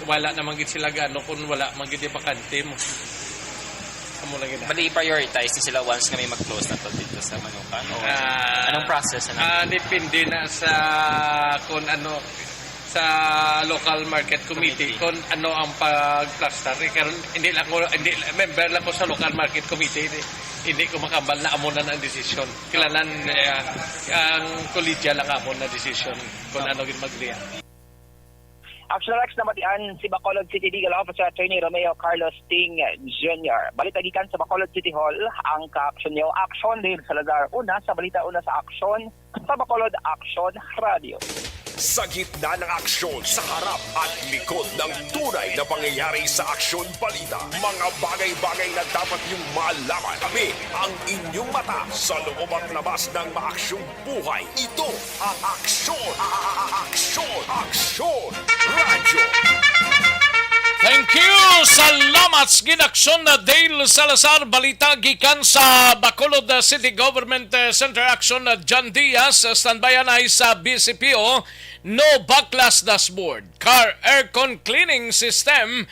Wala naman gid sila gano kung wala man gid yung bakante mo. Amo lang gid na. Bali, i-prioritize ni sila once nga may mag-close na to dito sa Manukan? O Ah, anong process na? Ah, depende na sa kung ano, sa local market committee, Committee. Kung ano ang pag-cluster. Eh, karon, hindi lang ko, hindi, member lang ko sa local market committee. Hindi, hindi ko makambal na amo na ang desisyon. Kailangan, eh, ang kolehiyal lang amo na desisyon kung ano gid magdiya. Action Rex, namatian si Bacolod City Legal Officer Attorney Romeo Carlos Ting Junior. Balita gikan sa Bacolod City Hall, ang ka-action niyo, Action Dale Salazar. Una sa balita, una sa aksyon, sa Bacolod Action Radio. Sa gitna ng aksyon, sa harap at likod ng tunay na pangyayari sa Aksyon Balita, mga bagay-bagay na dapat niyong malaman. Kami ang inyong mata sa loob at labas ng maaksyong buhay. Ito ang Aksyon, a-, a-, a-, Aksyon, Aksyon Radio. Thank you! Salamat sa ginaksyon na Dale Salazar. Balita gikan sa Bacolod, uh, City Government, uh, Center Action, uh, John Diaz. Uh, standby anay sa B C P O. No baklas dashboard. Car aircon cleaning system.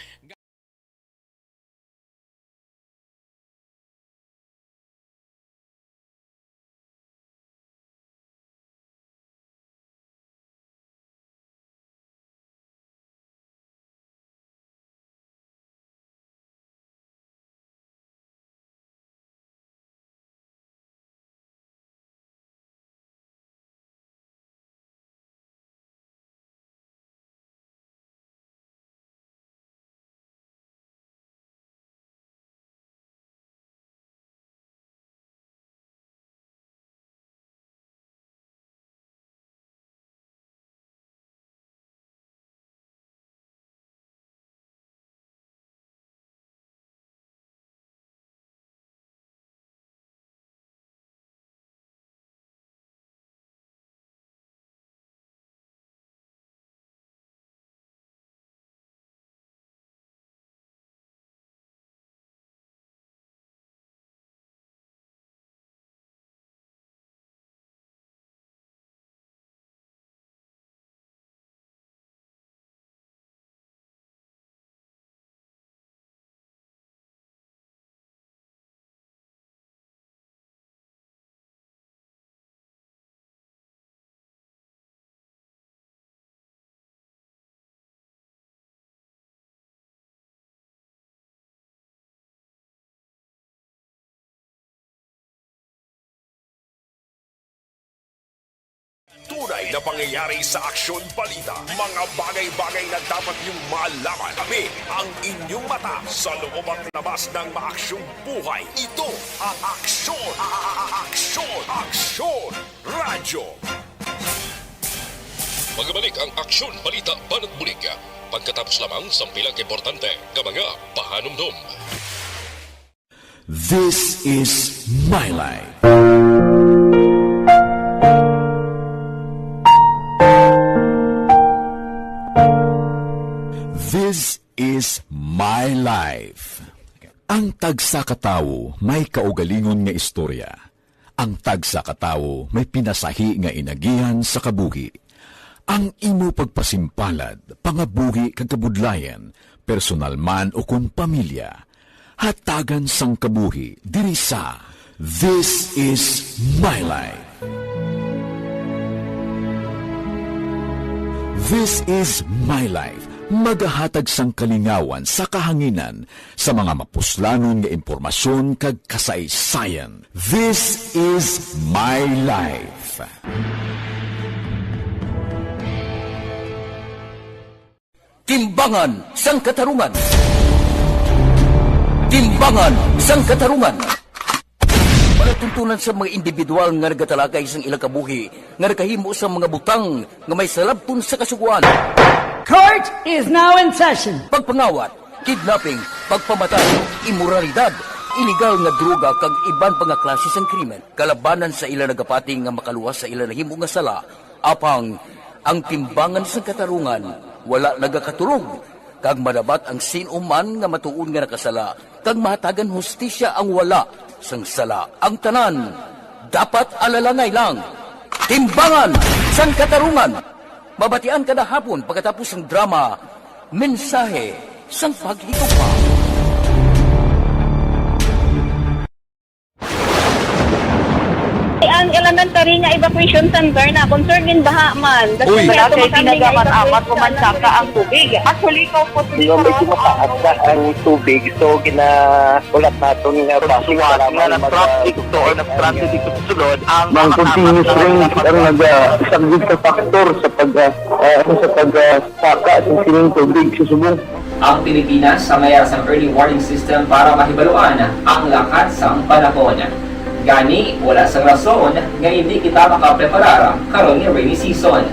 Na pangyayari sa Aksyon Balita, mga bagay-bagay na dapat niyong malaman. Kami ang inyong mata sa loob at labas ng maaksyong buhay. Ito ang Aksyon, a-, a-, a-, Aksyon, Aksyon Radyo. Magbalik ang Aksyon Balita Banat Bulig pagkatapos lamang sang pila ka importante nga mga pahanumdom. This is my life. This is my life. Ang tagsa ka tawo may kaugalingon nga istorya. Ang tagsa ka tawo may pinasahi nga inagihan sa kabuhi. Ang imo pagpasimpalad, pangabuhi kag kabudlayan, personal man ukon pamilya, hatagan sang kabuhi diri sa This Is My Life. This Is My Life, magahatag sang kalingawan sa kahanginan sa mga mapuslanon nga impormasyon kag kasaysayan. This Is My Life. Timbangan sang Katarungan. Timbangan sang Katarungan. Palatuntunan sa mga individual nga nagatalakay sang ilang kabuhi nga nakahimo sang mga butang nga may salabton sa Kasugoan. Court is now in session. Pagpangawat, kidnapping, pagpamatay, imoralidad, iligal nga droga kag iban pa nga klase sang krimen. Kalabanan sa ila nagapati nga makaluwas sa ila nahimo nga sala, apang ang Timbangan sang Katarungan wala nagakatulog, kag madabat ang sin-o man nga matuod nga nakasala, kag mahatagan hustisya ang wala sang sala. Ang tanan dapat alalangay lang. Timbangan sang Katarungan. Mabatian kada hapon pagkatapos sang drama, Mensahe sang Paghigugma. Ang elementary nga evacuation center na concern gin baha man. Uy. Wala kay tinaga man amat o mansaka ang tubig. Actually, ikaw po, medyo mataas na ang tubig. So, gina-, ulat naton nga basi nga nag-traffic to or nag-transit dito sa sulod ang mga continuous rain ang nagasagbit sa factor sa pag, ah, ah, sa pag, ah, saka sa sining tubig sa subong. Ang Pilipinas sa mayara sang early warning system para mahibaluan ang lakat sang panahon. Gani, wala sang rason nga indi kita makapreparar karon nga rainy season.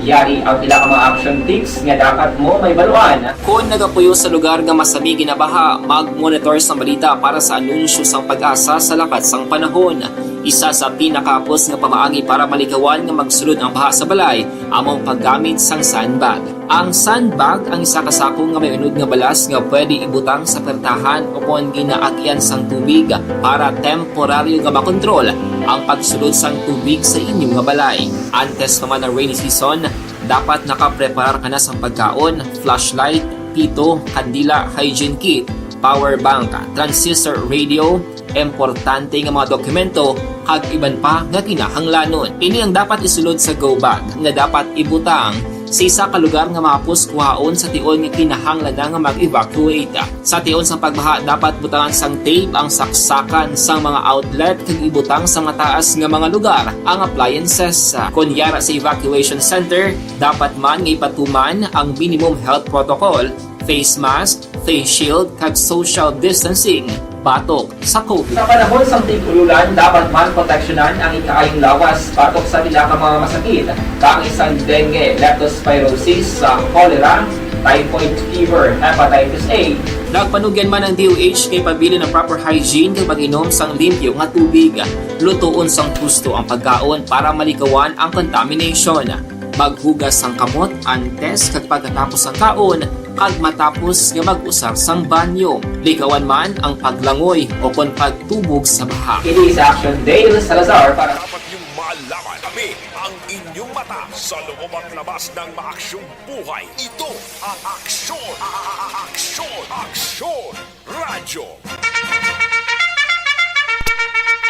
Yari ang pila ka mga action tips nga dapat mo mahibaluan. Kon nagapuyo sa lugar nga masami ginabaha, mag-monitor sang balita para sa anunsyo sang PAGASA sa lakat sang panahon. Isa sa pinakahapos nga pamaagi para malikawan nga magsulod ang baha sa balay amo ang paggamit sang sandbag. Ang sandbag ang isa ka sako nga may unod nga balas nga pwede ibutang sa pertahan o kon ginaagian sang tubig para temporaryo nga makontrol ang pagsulod sang tubig sa inyo nga balay. Antes pa man ang rainy season, dapat nakapreparar ka na sang pagkaon, flashlight, pito, kandila, hygiene kit, power bank, transistor radio, importante nga mga dokumento, kag iban pa nga kinahanglanon. Ini ang dapat isulod sa go bag nga dapat ibutang sa isa ka lugar nga mahapos kuhaon sa tion nga kinahanglan na nga mag-evacuate. Sa tion sang pagbaha, dapat butangan sang tape ang saksakan sang mga outlet kag ibutang sa mataas nga mga lugar ang appliances. Kon yara sa evacuation center, dapat man nga ipatuman ang minimum health protocol, face mask, face shield, kag social distancing batok sa COVID. Sa panahon sang tig-ululan, dapat man proteksyonan ang ikaayong lawas batok sa pila ka mga masakit, kaangay sang dengue, leptospirosis, sa cholera, typhoid fever, hepatitis A. Nagpanugyan man ang D O H kay pabilin ang proper hygiene kag pag-inom sang limpyo nga tubig. Lutoon sang husto ang pagkaon para malikawan ang contamination. Maghugas sang kamot antes kag pagkatapos sang kaon, kag matapos nga mag-usar sang banyo. Likawan man ang paglangoy o kon pagtubog sa baha. Ini sa Action Dale Salazar para Dapat niyong malaman, kami ang inyong mata sa loob at labas ng maaksyong buhay. Ito ang Aksyon, a-, a-, a-, Aksyon, Aksyon Radyo.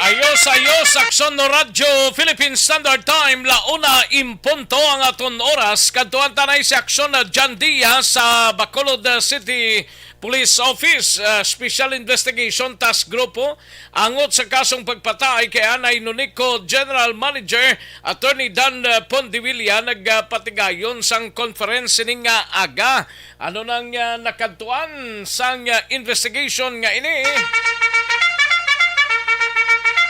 Ayos, ayos, Aksyon no Radyo Philippine Standard Time, la una en punto ang aton oras. Kadtuan ta na si Aksyon na John Diaz sa Bacolod City Police Office, ah, Special Investigation Task Group, oh, angot sa kasong pagpatay kay Anay Nonico, General Manager, Attorney Dan, ah, Pondevilla, nagpatigayon sang conference sining nga aga. Ano nang, ah, nakadtuan sang, ah, investigation nga ini?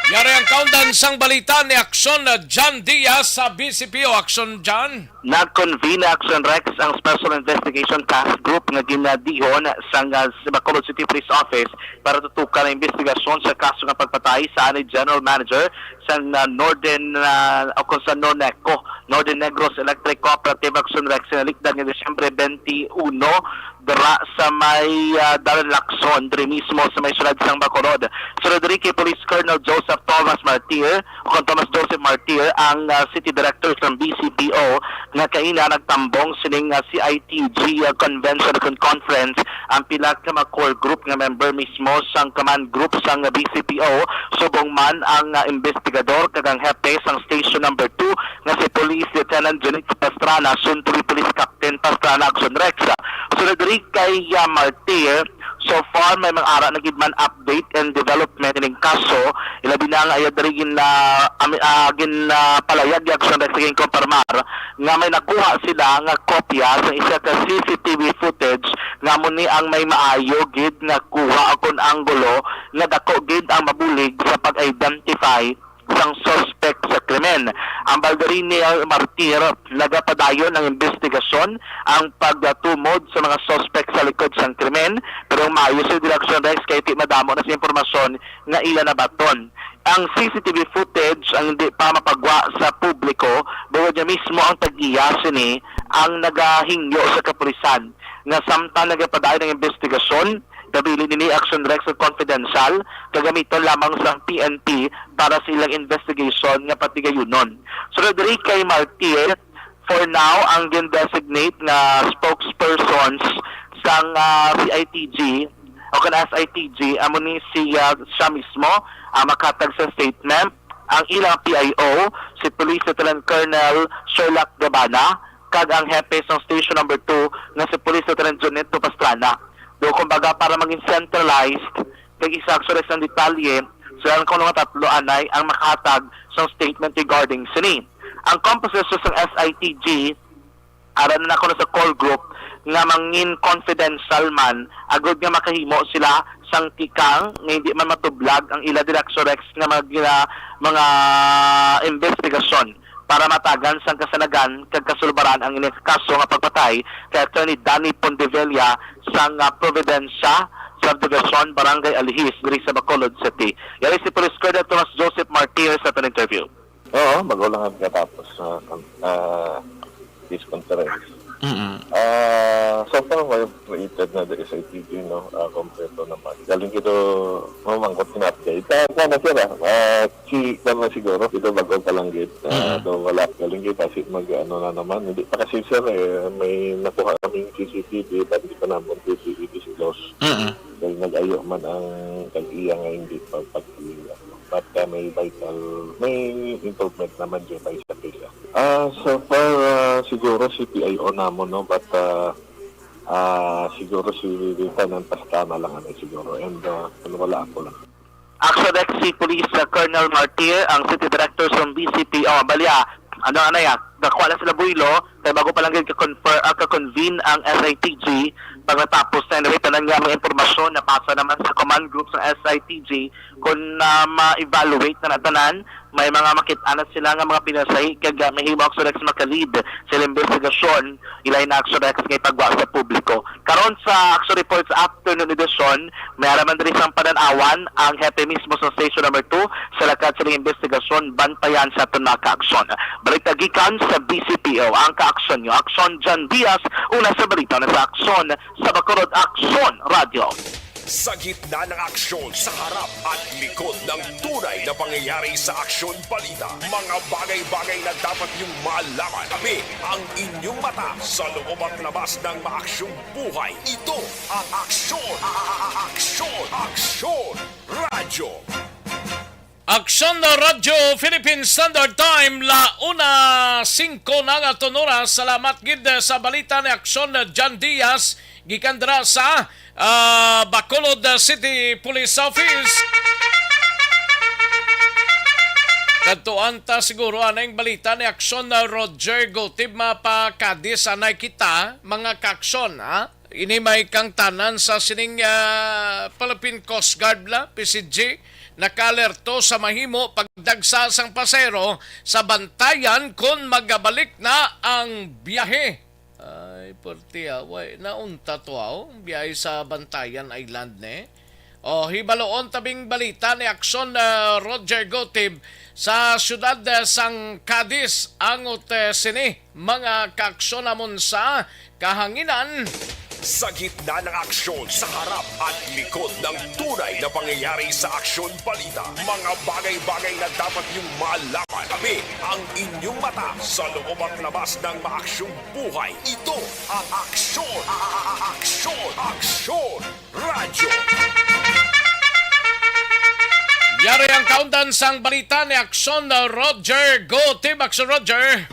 Yari ang kaundan sang balita ni Aksyon, ah, John Diaz sa B C P O. Aksyon, John. Nag-convene ni Aksyon Rex ang Special Investigation Task Group nga ginadihon sang, ah, Bacolod City Police Office para tutukan ang investigasyon sa kaso nga pagpatay sa anay General Manager sang, ah, Northern, ah, o kung sa Norneco, Northern Negros Electric Cooperative. Aksyon Rex, sinalikdan nga Disyembre twenty-one, dira sa may, ah, Dalan Lacson, diri mismo sa may siyudad sang Bacolod. Sunod diri kay Police Colonel Joseph Thomas Martir, o kon Thomas Joseph Martir, ang, ah, City Director sang B C P O, nga kaina nagtambong sining, ah, C I T G, ah, Convention kon Conference ang pila ka mga core group nga member mismo sang command group sang B C P O, subong man ang, ah, investigador kag ang hepe sang Station Number Two nga si Police Lieutenant Junit Pastrana, soon to be Police Captain Pastrana, Aksyon Rex. Sunod diri kay, ah, Martir, so far may mga ara na gid man update and development ining kaso, ilabi na nga iya diri gin, ah, ami-, ah, gin, ah, palayag ni Aksyon Rex sa ginkonfirmar nga may nakuha sila nga kopya sa isa ka C C T V footage nga amo ni ang may maayo gid nga kuha o kon anggulo nga dako gid ang mabulig sa pag-identify sang suspect sa krimen. Ang Balderini Martir nagapadayon ang investigasyon, ang pagtumod sa mga suspect sa likod sang krimen, pero ang maayo sa direksyon, Rex, kay di madamo na sa impormasyon nga ila nabaton. Ang C C T V footage ang hindi pa mapagwa sa publiko, bungod niya mismo ang tag-iya sini ang nagahingyo sa kapulisan nga samtang nagapadayon ang investigasyon, gabili nini Action Rex nga confidential, gagamiton lamang sa P N P para sa ilang investigation nga patigayunon. Sunod diri kay Martir, for now, ang gin-designate nga spokespersons sang, ah, C I T G o kan S I T G, amo ni si, ah, siya mismo, ah, makatag sa statement. Ang ilang P I O, si Police Lieutenant Colonel Sherlock Gabana, kag ang hepe sang Station Number Two nga si Police Lieutenant Junito Pastrana. Do kumbaga para maging centralized kag isakso ra sang detalye, sila lang kuno nga tatlo anay ang makahatag sang statement regarding sini. Ang composition sang S I T G, ara na kuno sa core group nga mangin confidential man, agud nga makahimo sila sang tikang nga hindi man matublag ang ila direksyon Rex nga mga gina-, mga investigasyon para matagan sang kasanagan kag kasulbaran ang ini kaso nga pagpatay kay Attorney Danny Pondevilla sang, ah, Providencia Subdivision, Barangay Alihis, diri sa Bacolod City. Yari si Police Colonel Thomas Joseph Martir sa aton interview. Oo, bago lang ang katapos sa, ah, press conference. Mm-mm. Ah, so far, we have created na the S I T G, no? Ah, kompleto naman. Galing kito, mamangkot na update. Ah, sana, sir, ah, ah, si, kwan na siguro, ito bago pa lang gid. Ah, Mm-mm. Daw wala. Galing kito, kasi mag, ano na naman. Hindi pa kasi, sir, eh, may nakuha kaming C C T V, but hindi pa naman C C T V disclose. Mm-mm. Dahil nag-ayo man ang tag-iya nga hindi pa pag-, but, ah, may vital, may improvement naman dyan pa isa pa isa. Ah, so far, ah, siguro si P I O namon, no? But, ah, ah, siguro si Lieutenant Pastrana lang, ano, siguro. And, ah, ano, wala ako lang. Action X C Police, ah, Colonel Martir, ang City Director sa B C P O. Balya, ano, ano ya? Dakwa na sila, Builo, kay bago pa lang gid ka-confer-, ah, ka-convene ang S I T G. Pagkatapos na, anyway, tanan nga mga impormasyon napasa naman sa command group sa S I T G. Kung, ah, ma-evaluate na natanan, may mga makit-an na sila nga mga pinasahi, kag, ah, mahimo ang Surex makalead sa ilang investigasyon, ilay na ang Surex nga ipagwa sa publiko. Karon sa Action Report sa afternoon edition, may araman diri sang panan-awan ang hepe mismo sa Station Number Two sa lakad sa ilang investigasyon, bantayan sa aton mga kaaksyon. Balita gikan sa B C P O, ang kaaksyon nyo, Aksyon John Diaz, una sa balita na sa aksyon, sa Bacolod, Aksyon Radio. Sa gitna ng aksyon, sa harap at likod ng tunay na pangyayari sa Aksyon Balita, mga bagay-bagay na dapat niyong malaman. Kami ang inyong mata sa loob at labas ng maaksyong buhay. Ito ang Aksyon, a-, a-, a-, Aksyon, Aksyon Radyo. Aksyon na Radyo Philippine Standard Time, la una singko na nga tunuras. Salamat gid sa balita ni Aksyon na John Diaz, gikan dira sa, ah, Bacolod City Police Office. Kadtuan ta siguro aning balita ni Aksyon na Roger Gotib, mapakadis anay kita, mga kaaksyon, ha? Ini may kangtanan sa sining, ah, Philippine Coast Guard la, P C G, nakaalerto sa mahimo pagdagsa sang pasahero sa Bantayan kon magabalik na ang biyahe. Ay, perti, ah, way naunta to, ah, oh, biyahe sa Bantayan Island, ne? Oh, hibaloon tabing balita ni Aksyon, ah, Roger Gotib sa siyudad, ah, sang Cadiz, angot, eh, sini. Mga kaaksyon namon sa kahanginan. Sa gitna ng aksyon, sa harap at likod ng tunay na pangyayari sa Aksyon Balita, mga bagay-bagay na dapat niyong malaman. Kami ang inyong mata sa loob at labas ng maaksyong buhay. Ito ang Aksyon, a- a- a- Aksyon, Aksyon Radyo. Yari ang kaundan sang balita ni Aksyon Roger. Go, Team Aksyon Roger.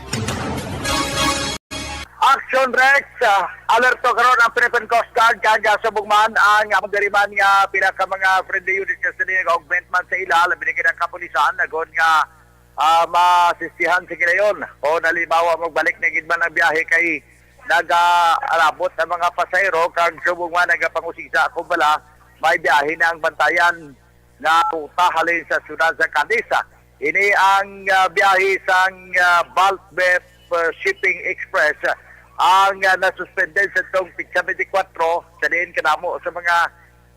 Action Rex, ah, alerto karon ang Philippine Coast Guard kag, ah, subong man ang, ah, diri man nga pila ka mga friendly units nga sila nag-augment man sa ila, labi na gid ang kapulisan, agod nga, ah, maasistihan sa gilayon o nalimawa magbalik na gid man ang biyahe kay nagaalabot ang mga pasahero kag subong man nagapangusisa kung bala may biyahe na ang Bantayan nga ruta halin sa siyudad sa Cadiz. Ini ang, ah, biyahe sang, ah, Baltbep, ah, Shipping Express, ah, ang, ah, nasuspended sa tong pitsa twenty-four, sa diin kadamo sa mga,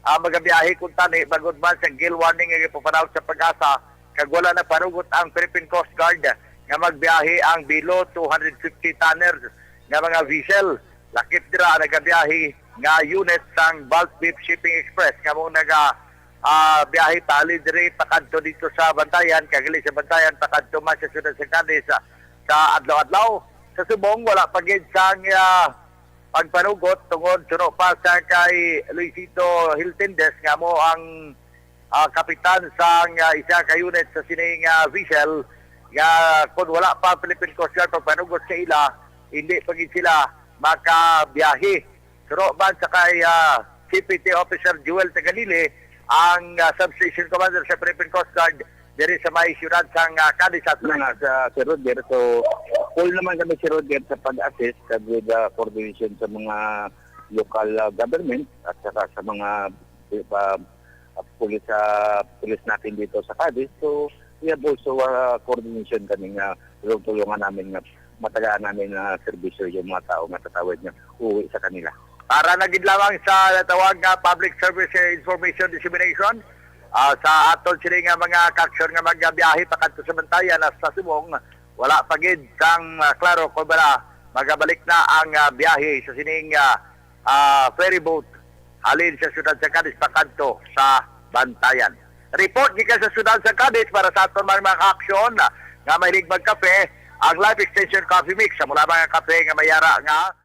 ah, magabiyahe kuntani, bangod man sa gale warning nga gipapanawag sa PAGASA, kag wala na panugot ang Philippine Coast Guard nga magbiyahe ang below two hundred fifty tonners nga mga vessel. Lakip dira nagabiyahe nga unit sang Baltbep Shipping Express nga mao naga, ah, biyahe pahalin diri pakadto dito sa Bantayan, kag gali sa Bantayan pakadto man sa siyudad sa Cadiz sa, sa adlaw-adlaw. Sa subong, wala pa gid sang, ah, pagpanugot tungod suno pa sa kay Luisito Hiltendes nga mo ang, ah, kapitan sang, ah, isa ka unit sa sining, ah, vessel nga kung wala pa ang Philippine Coast Guard pagpanugot sa ila, hindi pa gid sila makabiyahe. Suno man sa kay, ah, C P T Officer Joel Tagalili, ang, ah, Substation Commander sa Philippine Coast Guard diri sa may siyudad sang, ah, Cadiz at Nga sa Sir Roger. So, full naman kami, Sir Roger, sa pag-assist kag with, ah, coordination sa mga local, ah, government at saka sa mga, eh, pa-, ah, pulis, ah, pulis natin dito sa Cadiz. So, we have also, ah, coordination kami nga tulong-tulungan namin nga matagaan namin na serbisyo yung mga tao nga tatawid nga uuwi sa kanila. Para na gid lamang sa natawag nga public service, eh, information dissemination, ah, sa aton sini nga mga kaaksyon nga magabiyahe pakadto sa Bantayan hasta subong, wala pa gid sang, ah, klaro kung bala magabalik na ang, ah, biyahe sa sining, ah, ah, ferry boat halin sa siyudad sa Cadiz pakadto sa Bantayan. Report gikan sa siyudad sa Cadiz para sa aton mga, mga kaaksyon, ah, nga mahilig magkape, ang Life Extension Coffee Mix, amo lamang ang kape nga may ara nga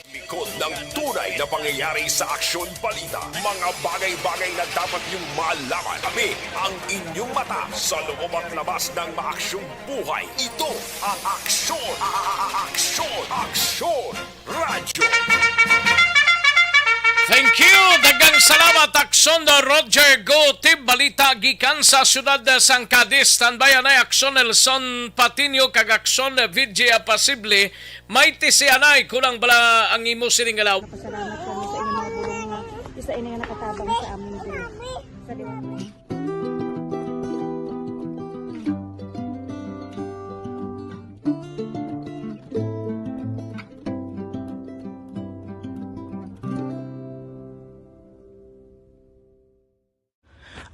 Likod ng tunay na pangyayari sa Aksyon Balita, mga bagay-bagay na dapat niyong malaman. Kami ang inyong mata sa loob at labas ng maaksyong buhay. Ito ang Aksyon, a- a- a- Aksyon, Aksyon Radyo. Thank you. Daghang salamat, Aksyon Roger Gutib. Balita gikan sa siyudad sang Cadiz. Standby anay, Aksyon Nelson Patino kag Aksyon V J Apasible. May tisi anay, kulang bala ang imo sining alaw. Pasalamat kami sa inyong mga bulong nga Isa ini nga nakatabang sa amon diri. Sa liwat.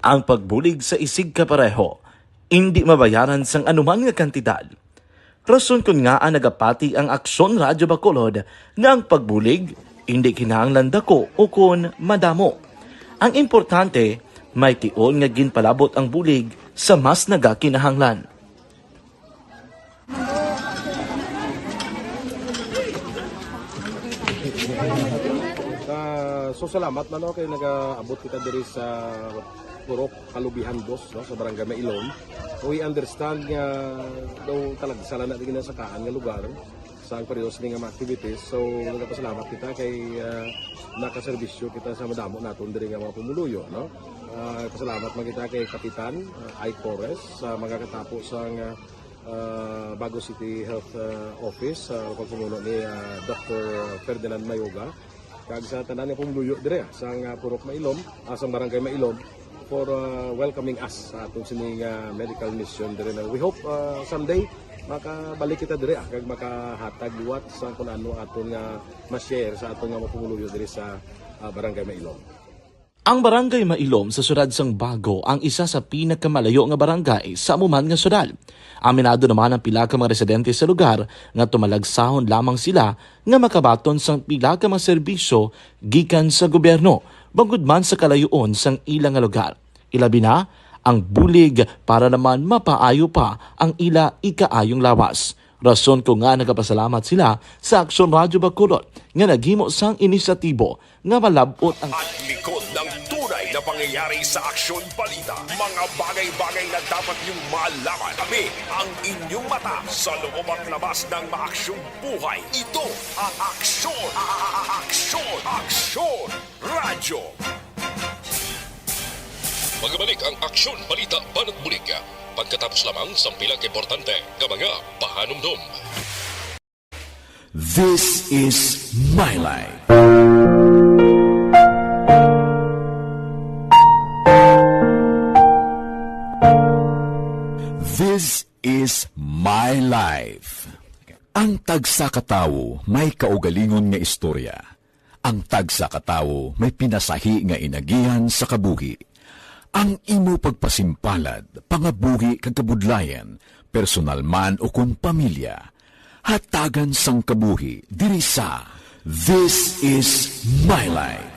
Ang pagbulig sa isigkapareho indi mabayaran sang anuman nga kantidad. Rason kon ngaa nagapati ang Aksyon Radyo Bacolod nga ang pagbulig indi kinahanglan dako ukon madamo. Ang importante, may tion nga ginpalabot ang bulig sa mas nagakinahanglan. Ah, so salamat man, no, kay nagaabot kita diri sa Purok Kalubihan Dos, no, sa Barangay Mailom. We understand nga daw talagsa lang na di ginasakaan nga lugar sa ang pareho sini nga mga activities. So, nagapasalamat kita kay, ah, nakaserbisyo kita sa madamo naton diri nga mga pumuluyo, no? Ah, pasalamat man kita kay Kapitan, ah, Ike Torres sa mga katapo sang, ah, ah, Bago City Health, ah, Office, sa lokal pumuno ni, ah, Doktor Ferdinand Mayoga, kag sa tanan nga pumuluyo dire, ah, sang, ah, Purok Mailom, ah, sang Barangay Mailom, for, ah, welcoming us sa atong sining, ah, medical mission dire na. We hope, ah, someday makabalik kita dire, ah, kag makahatag liwat sa kung ano aton nga ma-share sa aton nga mga pumuluyo dire sa, ah, Barangay Mailom. Ang Barangay Mailom sa siyudad sang Bago ang isa sa pinakamalayo nga barangay sa amo man nga siyudad. Aminado naman ang pila ka mga residente sa lugar nga tumalagsahon lamang sila nga makabaton sang pila ka mga serbisyo gikan sa gobyerno, bangod man sa kalayoon sang ila nga lugar. Ilabi na ang bulig para naman mapaayo pa ang ila ikaayong lawas. Rason ko nga nagapasalamat sila sa Aksyon Radyo Bacolod nga naghimo sang inisyatibo nga malab-ot ang At likod ng tunay na pangyayari sa Aksyon Balita, mga bagay-bagay na dapat niyong malaman. Kami ang inyong mata sa loob at labas ng maaksyong buhay. Ito ang Aksyon, a-, a-, a-, Aksyon, Aksyon Radyo. Magbalik ang Aksyon Balita Banat Bulig pagkatapos lamang sang pila ka importante nga mga pahanumdom. This is my life. This is my life. Ang tagsa ka tawo may kaugalingon nga istorya. Ang tagsa ka tawo may pinasahi nga inagihan sa kabuhi. Ang imo pagpasimpalad, pangabuhi kag kabudlayan, personal man ukon pamilya, hatagan sang kabuhi diri sa This Is My Life.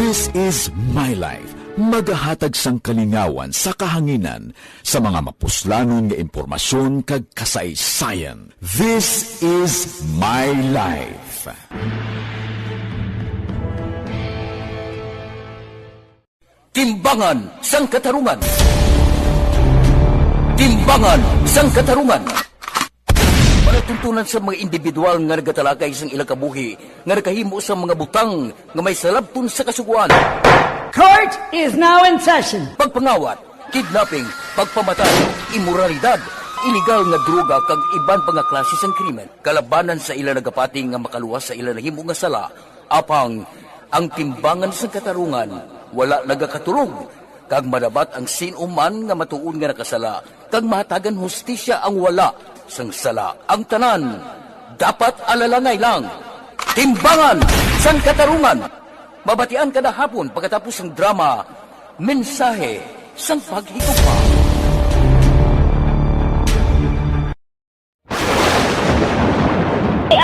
This Is My Life, magahatag sang kalingawan sa kahanginan sa mga mapuslanon nga impormasyon kag kasaysayan. This Is My Life. Timbangan sang Katarungan. Timbangan sang Katarungan. Palatuntunan sa mga individual nga nagatalakay sang ilang kabuhi nga nakahimo sang mga butang nga may salabton sa Kasugoan. Court is now in session. Pagpangawat, kidnapping, pagpamatay, imoralidad, iligal nga droga kag iban pa nga klase sang krimen. Kalabanan sa ila nagapati nga makaluwas sa ila nahimo nga sala, apang ang Timbangan sang Katarungan wala nagakaturog, kag madabat ang sin-o man nga matuod nga nakasala, kag mahatagan hustisya ang wala sang sala. Ang tanan dapat alalangay lang. Timbangan sang Katarungan. Mabatian kada hapon pagkatapos sang drama, Mensahe sang Paghigugma.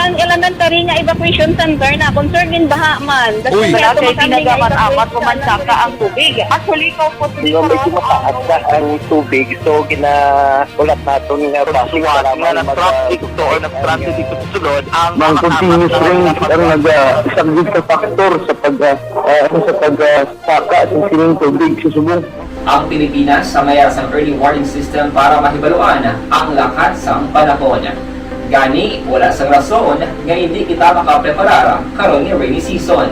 Ang elementary nga evacuation center na concerned in baha man. Uy. Wala kay pinagamat-amat, umansaka ang tubig. Actually, ikaw po, Di ba, medyo mataas na ang tubig, so ginahulat naton nga base sa lamang nga nag-, nag-transit to or nag-transit dito sa sulod, ang mga continuous rain ang naga-, isa gid ka factor sa pag, ah, ah, sa pag, ah, saka sa sining tubig sa subong. Ang Pilipinas sa mayas ang early warning system para mahibaluan ang lakat sang panahon. Gani, wala sang rason nga hindi kita makapreparar karon nga rainy season.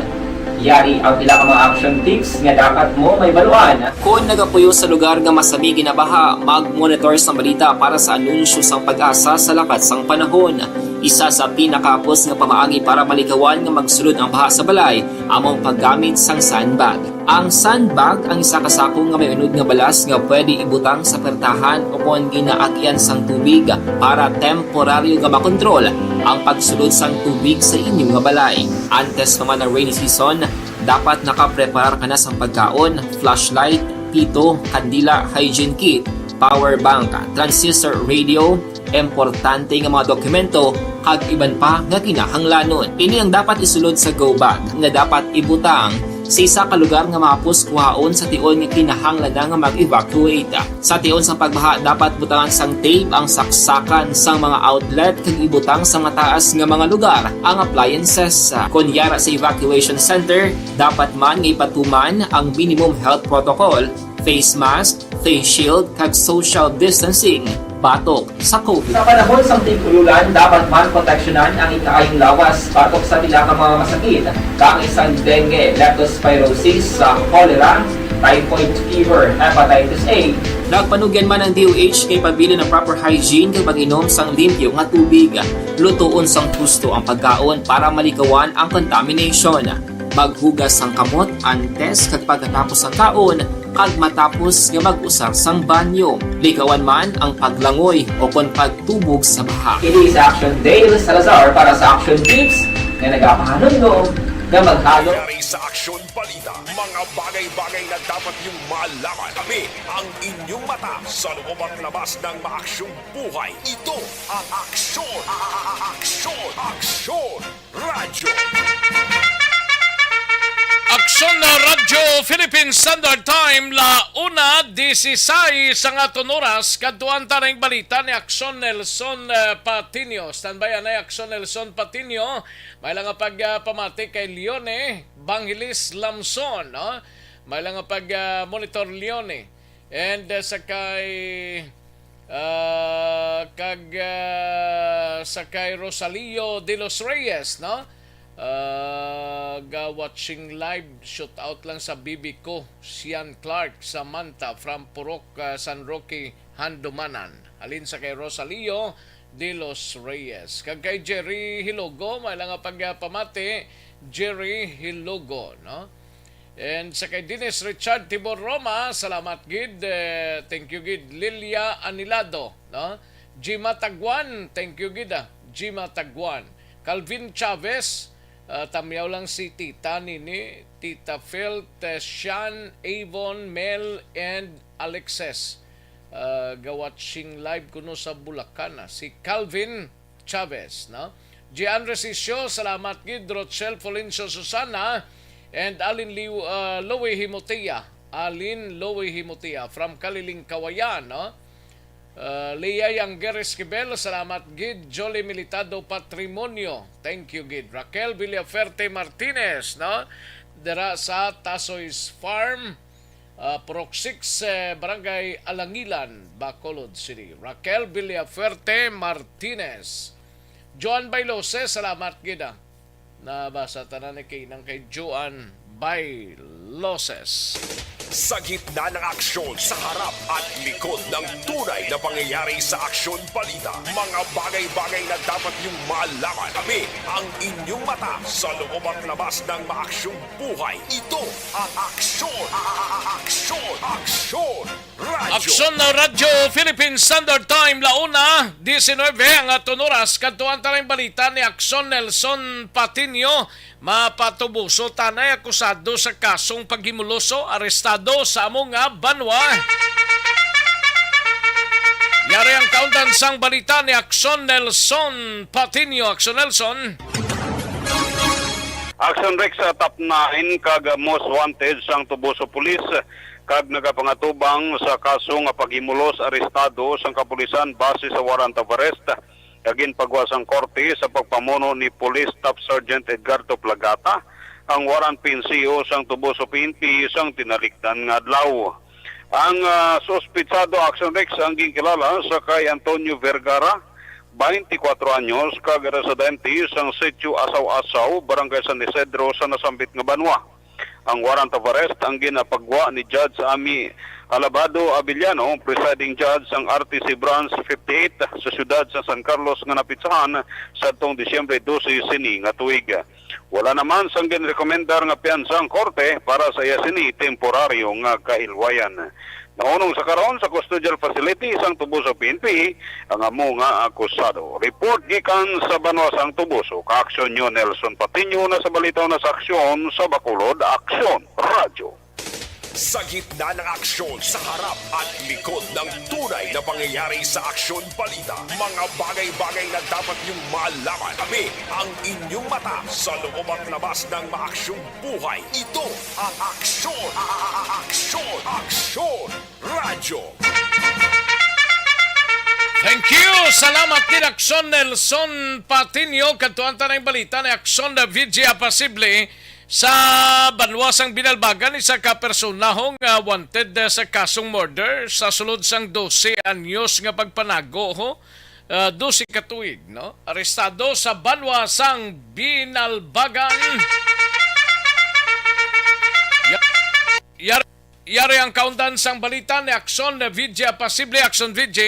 Yari ang pila ka mga action tips nga dapat mo mahibaluan. Kon nagapuyo sa lugar nga masami ginabaha, mag-monitor sang balita para sa anunsyo sang PAGASA sa lakat sang panahon. Isa sa pinakahapos nga pamaagi para malikawan nga magsulod ang baha sa balay amo ang paggamit sang sandbag. Ang sandbag ang isa ka sako nga may unod nga balas nga pwede ibutang sa pertahan o kon ginaagian sang tubig para temporaryo nga makontrol ang pagsulod sang tubig sa inyo nga balay. Antes pa man ang rainy season, dapat nakapreparar ka na sang pagkaon, flashlight, pito, kandila, hygiene kit, power bank, transistor radio, importante nga mga dokumento, kag iban pa nga kinahanglanon. Ini ang dapat isulod sa go bag nga dapat ibutang sa isa ka lugar nga mahapos kuhaon sa tion nga kinahanglan na nga mag-evacuate. Sa tion sang pagbaha, dapat butangan sang tape ang saksakan sang mga outlet kag ibutang sa mataas nga mga lugar ang appliances. Kon yara sa evacuation center, dapat man nga ipatuman ang minimum health protocol, face mask, face shield, kag social distancing batok sa COVID. Sa panahon sang tig-ululan, dapat man proteksyonan ang ikaayong lawas batok sa pila ka mga masakit, kaangay sang dengue, leptospirosis, sa cholera, typhoid fever, hepatitis A. Nagpanugyan man ang D O H kay pabilin ang proper hygiene kag pag-inom sang limpyo nga tubig. Lutoon sang husto ang pagkaon para malikawan ang contamination. Maghugas sang kamot antes kag pagkatapos sang kaon kag matapos nga mag-usar sang banyo. Likawan man ang paglangoy o kon pagtubog sa baha. Ini sa Action Dale Salazar para sa Action Tips nga nagapahanumdom nga maghalo. Yari sa Action Balita, mga bagay-bagay na dapat niyong malaman. Kami ang inyong mata sa loob at labas ng maaksyong buhay. Ito ang Aksyon, a-, a-, a-, Aksyon, Aksyon Radyo. Aksyon na Radyo Philippine Standard Time, la una dieciséis ang aton oras. Kadtuan ta ning balita ni Aksyon Nelson, eh, Patiño. Standby anay Aksyon Nelson Patiño. May lang nga pag, ah, pamati kay Leone Bangilis Lamson, no? May lang nga pag, ah, monitor Leone. And, uh, sa kay, uh, kag, uh, sa kay Rosalio de los Reyes, no? Uh, ga watching live, shout out lang sa bibi ko, Sian Clark Samantha from Purok, uh, San Roque, Handumanan. Halin sa kay Rosalio de los Reyes. Kag kay Jerry Hilogo, may lang nga pagpamati, Jerry Hilogo, no? And sa kay Dennis Richard Tibor Roma, salamat gid. Eh, thank you gid. Lilia Anilado, no? Jima Taguan, thank you gid, ah. Jima Taguan. Calvin Chavez, ah, tamyaw lang si Tita Nini, Tita Felt, eh, Shan, Avon, Mel, and Alexis. Ah, ga-watching live kuno sa Bulacan, ah. Si Calvin Chavez, no? G. Andres Isio, salamat gid. Rochelle Florencio Susana, and Alin Liu-, uh, Louie Himotia. Alin Louie Himotia from Kaliling, Kawayan, no? Uh, Leah Yangger Esquivel, salamat gid. Jolly Militado Patrimonio, thank you gid. Raquel Villafuerte Martinez, no? Dira sa Tasoy's Farm, ah, Purok six, eh, Barangay Alangilan, Bacolod City. Raquel Villafuerte Martinez. Joan Bailoses, salamat gid, ah. Nabasa tanan ni kay nang kay Joan Bailoses. Sa gitna ng aksyon, sa harap at likod ng tunay na pangyayari sa Aksyon Balita, mga bagay-bagay na dapat niyong malaman. Kami ang inyong mata sa loob at labas ng maaksyong buhay. Ito ang Aksyon, a-, a-, a-, Aksyon, Aksyon Radyo. Aksyon na Radyo, Philippine Standard Time, la una diecinueve ang aton oras. Kadtuan ta ning balita ni Aksyon Nelson Patiño. Mapatuboso ta anay akusado sa kasong paghimuloso, arestado sa amo nga banwa. Yari ang kaundan sang balita ni Aksyon Nelson Patiño. Aksyon Nelson. Action Rex sa Top nine kag Most Wanted sang Tuboso Police kag nagapangatubang sa kaso nga paghimulos arestado sang kapulisan base sa warrant of arrest nga ginpagwa sang korte sa pagpamuno ni Police Staff Sergeant Edgardo Plagata, ang warrant P N C O sang Tuboso P N P sang tinalikdan nga adlaw. Ang, ah, suspitsado, Action Rex, ang ginkilala sa kay Antonio Vergara, twenty-four anyos, kag residente sang Sitio Asaw-Asaw, Barangay San Isidro, sa nasambit nga banwa. Ang warrant of arrest ang ginapagwa ni Judge Amy Alabado Abellano, presiding judge sang R T C Branch fifty-eight sa siyudad sa San Carlos, nga napitsahan sadtong Disyembre dose sini nga tuig. Wala naman sang ginrekomendar nga piyansa ang korte para sa iya sini temporaryo nga kahilwayan. Nahunong sa karon sa custodial facility sang Toboso P N P ang amo nga akusado. Report gikan sa banwa sang Toboso, ka-aksyon niyo Nelson Patiño, na sa balita na sa aksyon sa Bacolod, Aksyon Radyo. Sa gitna ng aksyon, sa harap at likod ng tunay na pangyayari sa Aksyon Balita, mga bagay-bagay na dapat niyong malaman. Kami ang inyong mata sa loob at labas ng maaksyong buhay. Ito ang Aksyon, Aksyon, Aksyon Radyo. Thank you! Salamat kay Aksyon Nelson Patiño. Kadtuan ta na ang balita ni Aksyon V J Apasible. Sa banwa sang Binalbagan, isa ka personaho nga wanted sa kasong murder sa sulod sang dose anyos nga pagpanago, ho? Ah, dose ka tuig, no? Arestado sa banwa sang Binalbagan. Ya-, yar-, yari ang kaundan sang balita ni Aksyon V J Apasible. Aksyon V J.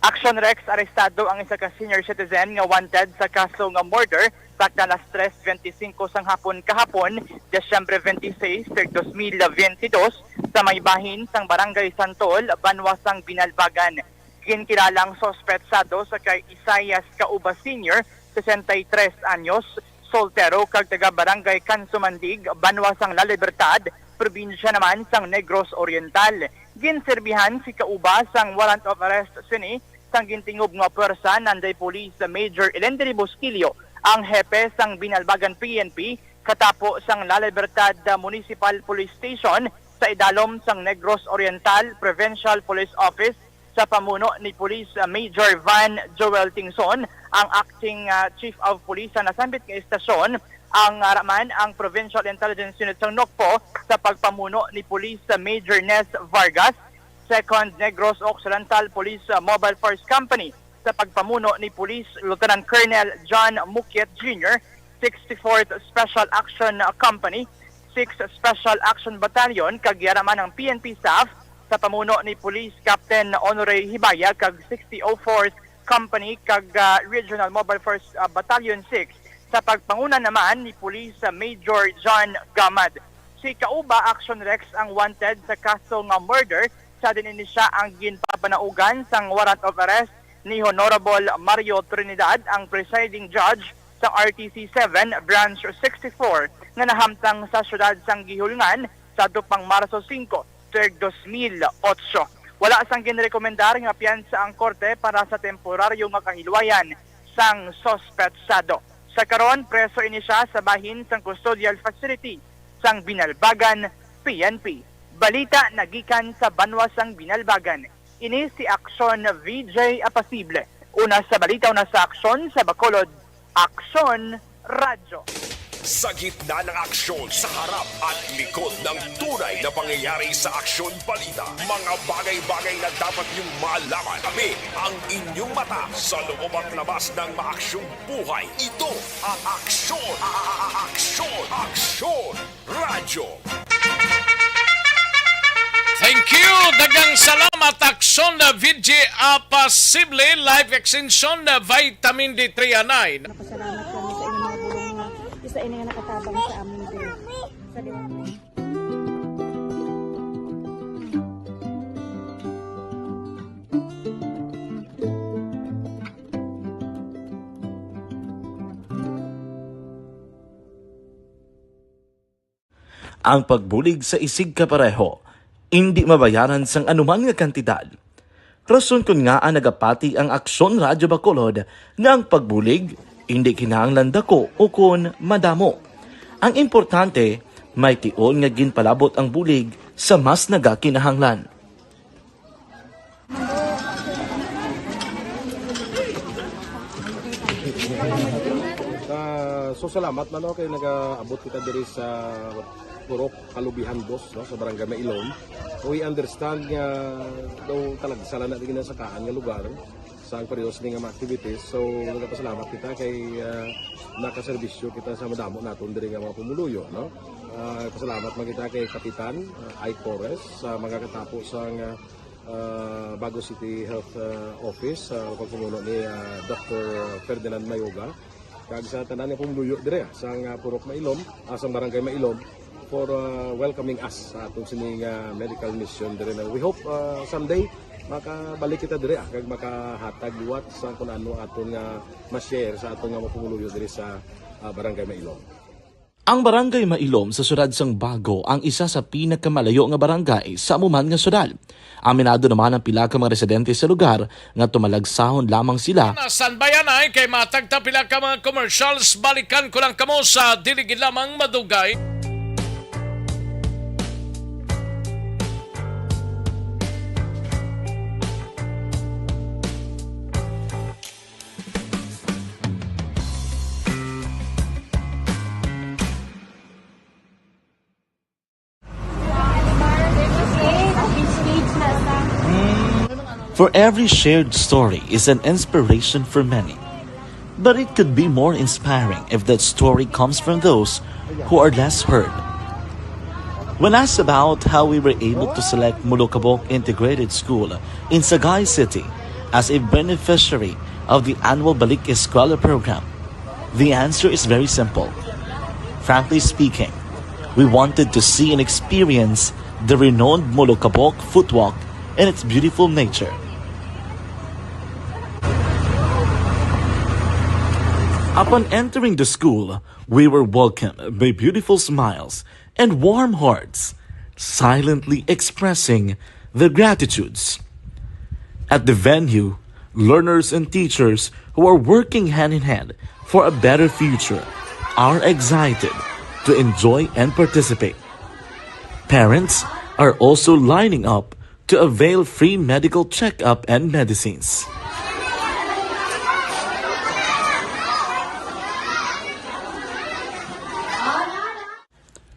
Action Rex, arestado ang isa ka senior citizen nga wanted sa kaso nga murder sa alas tres bente singko sang hapon kahapon, Disyembre twenty-six, tuig dos mil bente dos, sa may bahin sang Barangay Santol, banwa sang Binalbagan. Ginkilala ang suspetsado sa kay Isaias Cauba Senior, sesenta y tres anyos, soltero kag taga Barangay Kansumandig, banwa sang La Libertad, probinsya naman sang Negros Oriental. Ginserbihan si Cauba sang warrant of arrest sini sang gintingob nga pwersa, nanday Police Major Elendry Busquillo, ang hepe sang Binalbagan P N P, katapo sang La Libertad Municipal Police Station sa idalom sang Negros Oriental Provincial Police Office sa pamuno ni Police Major Van Joel Tingson, ang acting, ah, Chief of Police sa nasambit nga istasyon, ang, ah, raman ang Provincial Intelligence Unit sang NOCPO sa pagpamuno ni Police Major Ness Vargas, Second Negros Occidental Police, ah, Mobile Force Company sa pagpamuno ni Police Lieutenant Colonel John Mukiet Junior, sixty-fourth Special Action, ah, Company, sixth Special Action Battalion, kag yara man ang P N P staff sa pamuno ni Police Captain Honore Hibaya kag sixty oh fourth Company kag, ah, Regional Mobile Force, ah, Battalion six sa pagpanguna naman ni Police, ah, Major John Gamad. Si Cauba, Action Rex, ang wanted sa kaso nga murder sa diin ini siya ang ginpapanaugan sang warrant of arrest ni Honorable Mario Trinidad, ang presiding judge sa R T C seven, Branch sixty-four, nga nahamtang sa siyudad sang Guihulngan sa tupang Marso singko, tuig dos mil otso. Wala sang ginrekomendar nga piyansa ang korte para sa temporaryo nga kahilwayan sang suspetsado. Sa karon, preso ini siya sa bahin sang custodial facility sang Binalbagan P N P. Balita nagikan sa banwa sang Binalbagan. Ini si Aksyon V J Apasible. Una sa balita, una sa aksyon sa Bacolod, Aksyon Radyo. Sa gitna ng aksyon, sa harap at likod ng tunay na pangyayari sa Aksyon Balita, mga bagay-bagay na dapat niyong malaman. Kami ang inyong mata sa loob at labas ng maaksyong buhay. Ito ang Aksyon, a-, a-, a-, Aksyon, Aksyon Radyo. Thank you. Daghang salamat, Aksyon V J Apasible, Life Extension, Vitamin D three and nine. Napasalamat kami sa inyong mga bulong nga isa ini nga nakatabang sa amin diri. Sa liwanag. Ang pagbulig sa isigkapareho indi mabayaran sang anuman nga kantidad. Rason kon ngaa nagapati ang Aksyon Radyo Bacolod nga ang pagbulig indi kinahanglan dako ukon madamo. Ang importante, may tion nga ginpalabot ang bulig sa mas nagakinahanglan. Ah, so, salamat man, no, kay nagaabot kita diri sa Purok Kalubihan Dos, no, sa Barangay Mailon. We understand nga daw talagsa lang na din sa kaan nga lugar sa ang pareho sini nga mga activities. So, nagapasalamat kita kay, ah, nakaserbisyo kita sa madamo naton diri nga mga pumuluyo, no? Ah, pasalamat man kita kay Kapitan, ah, Ike Torres, sa mga katapo sang, ah, ah, Bago City Health, ah, Office, sa pagpamuno ni, ah, Doctor Ferdinand Mayoga, kag sa tanan nga pumuluyo dire, ah, sang, ah, Purok Mailom, ah, sang Barangay Mailom, for, ah, welcoming us sa atong sining, ah, medical mission dire na we hope, ah, someday makabalik kita dire, ah, kag makahatag liwat sa kung ano aton nga ma-share sa aton nga mga pumuluyo dire sa, ah, Barangay Mailom. Ang Barangay Mailom sa siyudad sang Bago ang isa sa pinakamalayo nga barangay sa amo man nga siyudad. Aminado naman ang pila ka mga residente sa lugar nga tumalagsahon lamang sila. Nasan ba yan ay kay matag ta pila ka mga commercials? Balikan ko lang kamo sa dili gid lamang madugay. For every shared story is an inspiration for many. But it could be more inspiring if that story comes from those who are less heard. When asked about how we were able to select Molokabok Integrated School in Sagay City as a beneficiary of the annual Balik Eskwela program, the answer is very simple. Frankly speaking, we wanted to see and experience the renowned Molokabok footwalk and its beautiful nature. Upon entering the school, we were welcomed by beautiful smiles and warm hearts, silently expressing their gratitudes. At the venue, learners and teachers who are working hand in hand for a better future are excited to enjoy and participate. Parents are also lining up to avail free medical checkup and medicines.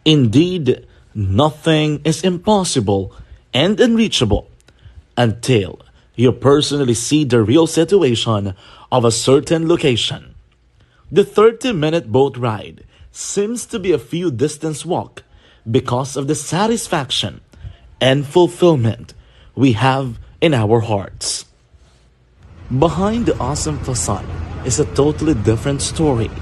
Indeed, nothing is impossible and unreachable until you personally see the real situation of a certain location. The thirty-minute boat ride seems to be a few distance walk because of the satisfaction and fulfillment we have in our hearts. Behind the awesome facade is a totally different story,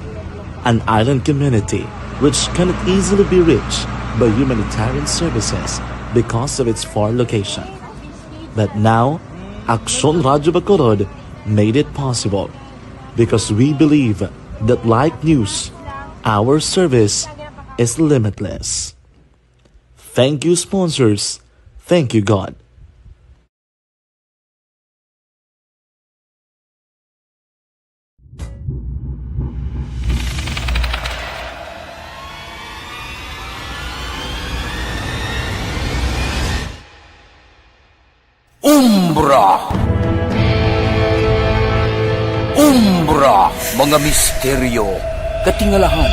an island community which cannot easily be reached by humanitarian services because of its far location. But now, Aksyon Radyo Bacolod made it possible because we believe that like news, our service is limitless. Thank you, sponsors. Thank you, God. Umbra. Umbra, mga misteryo, katingalahan,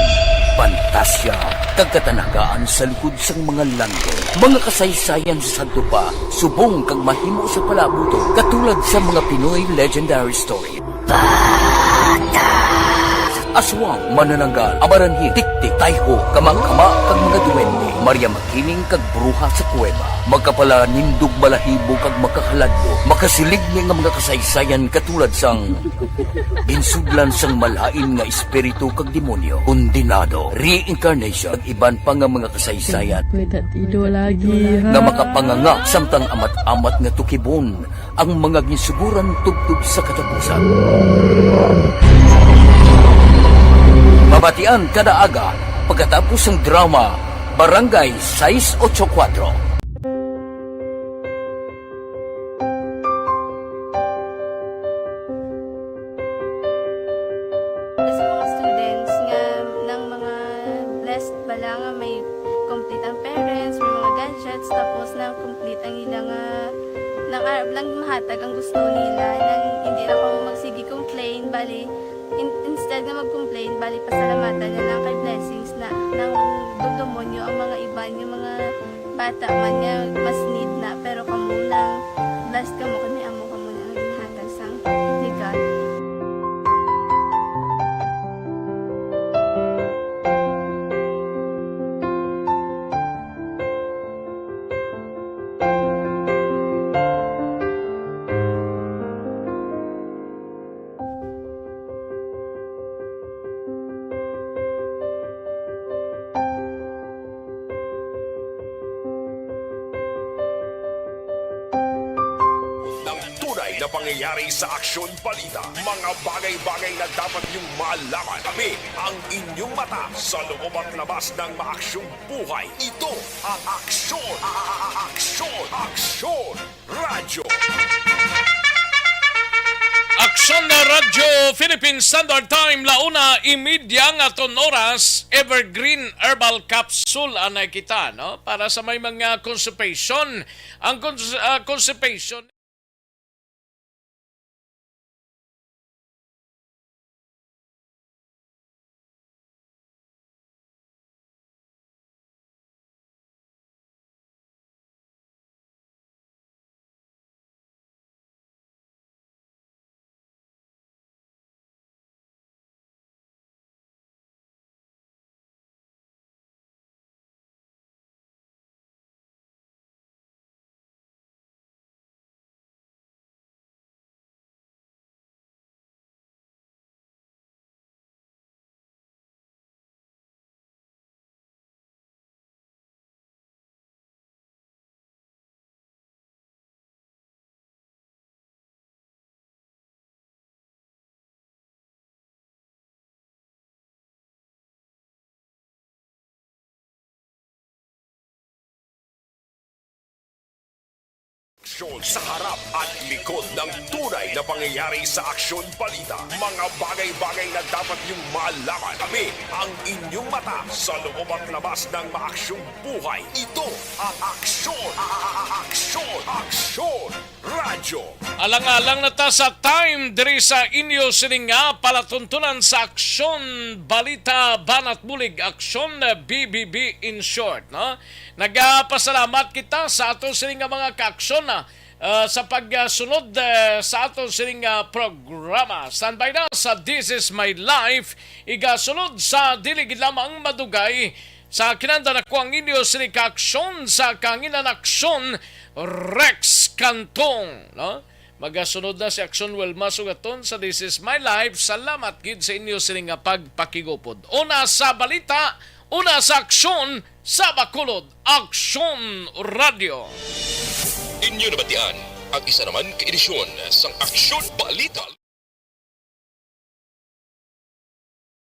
pantasya, kag katanagaan sa likod sang mga langit. Mga kasaysayan sa sadto pa, subong kag mahimo sa palabuton, katulad sa mga Pinoy legendary story. Aswang, manananggal, amaranhil, tiktik, tayho, kamangkama, kag mga duwende, Maria Makiling kag bruha sa kuweba, makapalanindog balahibo kag makahaladlok, makasiligni nga mga kasaysayan katulad sang ginsudlan sang malain nga espiritu kag demonyo, kondenado, reincarnation, kag iban pa nga mga kasaysayan Kuya Tatido lagi, ha? nga makapanganga samtang amat-amat nga tukibon ang mga ginsuguran tubtob sa katapusan. Mabatian kada aga pagkatapos sang drama Barangay Sais Ocho Kuatro. Sa mga students nga nang mga blessed bala nga may complete ang parents, may mga gadgets, tapos na complete ang ila nga, nang arab lang mahatag ang gusto nila, nang hindi na kamo magsige complain, bali, in-, instead nga mag-complain, bali, pasalamatan na lang kay blessings na, nang dumdumon nyo ang mga iban, yung mga bata man nga mas need na, pero kamo lang, blessed kamo kay may amo kamo nga ginhatag sang legal. Pangyayari sa Aksyon Balita, mga bagay-bagay na dapat niyong malaman. Kami ang inyong mata sa loob at labas ng maaksyong buhay. Ito ang Aksyon, a- a- a- Aksyon, Aksyon Radyo. Aksyon na Radyo Philippine Standard Time, launa imidya nga aton oras, Evergreen Herbal Capsule anay kita, no? Para sa may mga constipation, ang cons- ah, constipation. Aksyon sa harap at likod ng tunay na pangyayari sa Aksyon Balita. Mga bagay-bagay na dapat niyong malaman. Kami ang inyong mata sa loob at labas ng maaksyong buhay. Ito ang Aksyon, a- a- a- Aksyon, Aksyon Radyo. Alang-alang na ta sa time diri sa inyo sining nga palatuntunan sa Aksyon Balita, Banat Bulig, Aksyon, B B B in short, no? Nagapasalamat kita sa ato sining nga mga kaaksyon, ah, ah, sa pagsunod, eh, sa ato sining nga programa. Standby na sa This Is My Life, igasunod sa dili gid lamang madugay sa kinanda na ko ang inyo sini kaaksyon sa kanginan aksyon, Rex Cantong, no? Magasunod na si Aksyon Wilma Sugaton sa This Is My Life. Salamat gid sa inyo sini nga pagpakigupod. Una sa balita, una sa aksyon, sa Bacolod, Aksyon Radio. Inyo nabatian ang isa naman ka edisyon sang Aksyon Balita.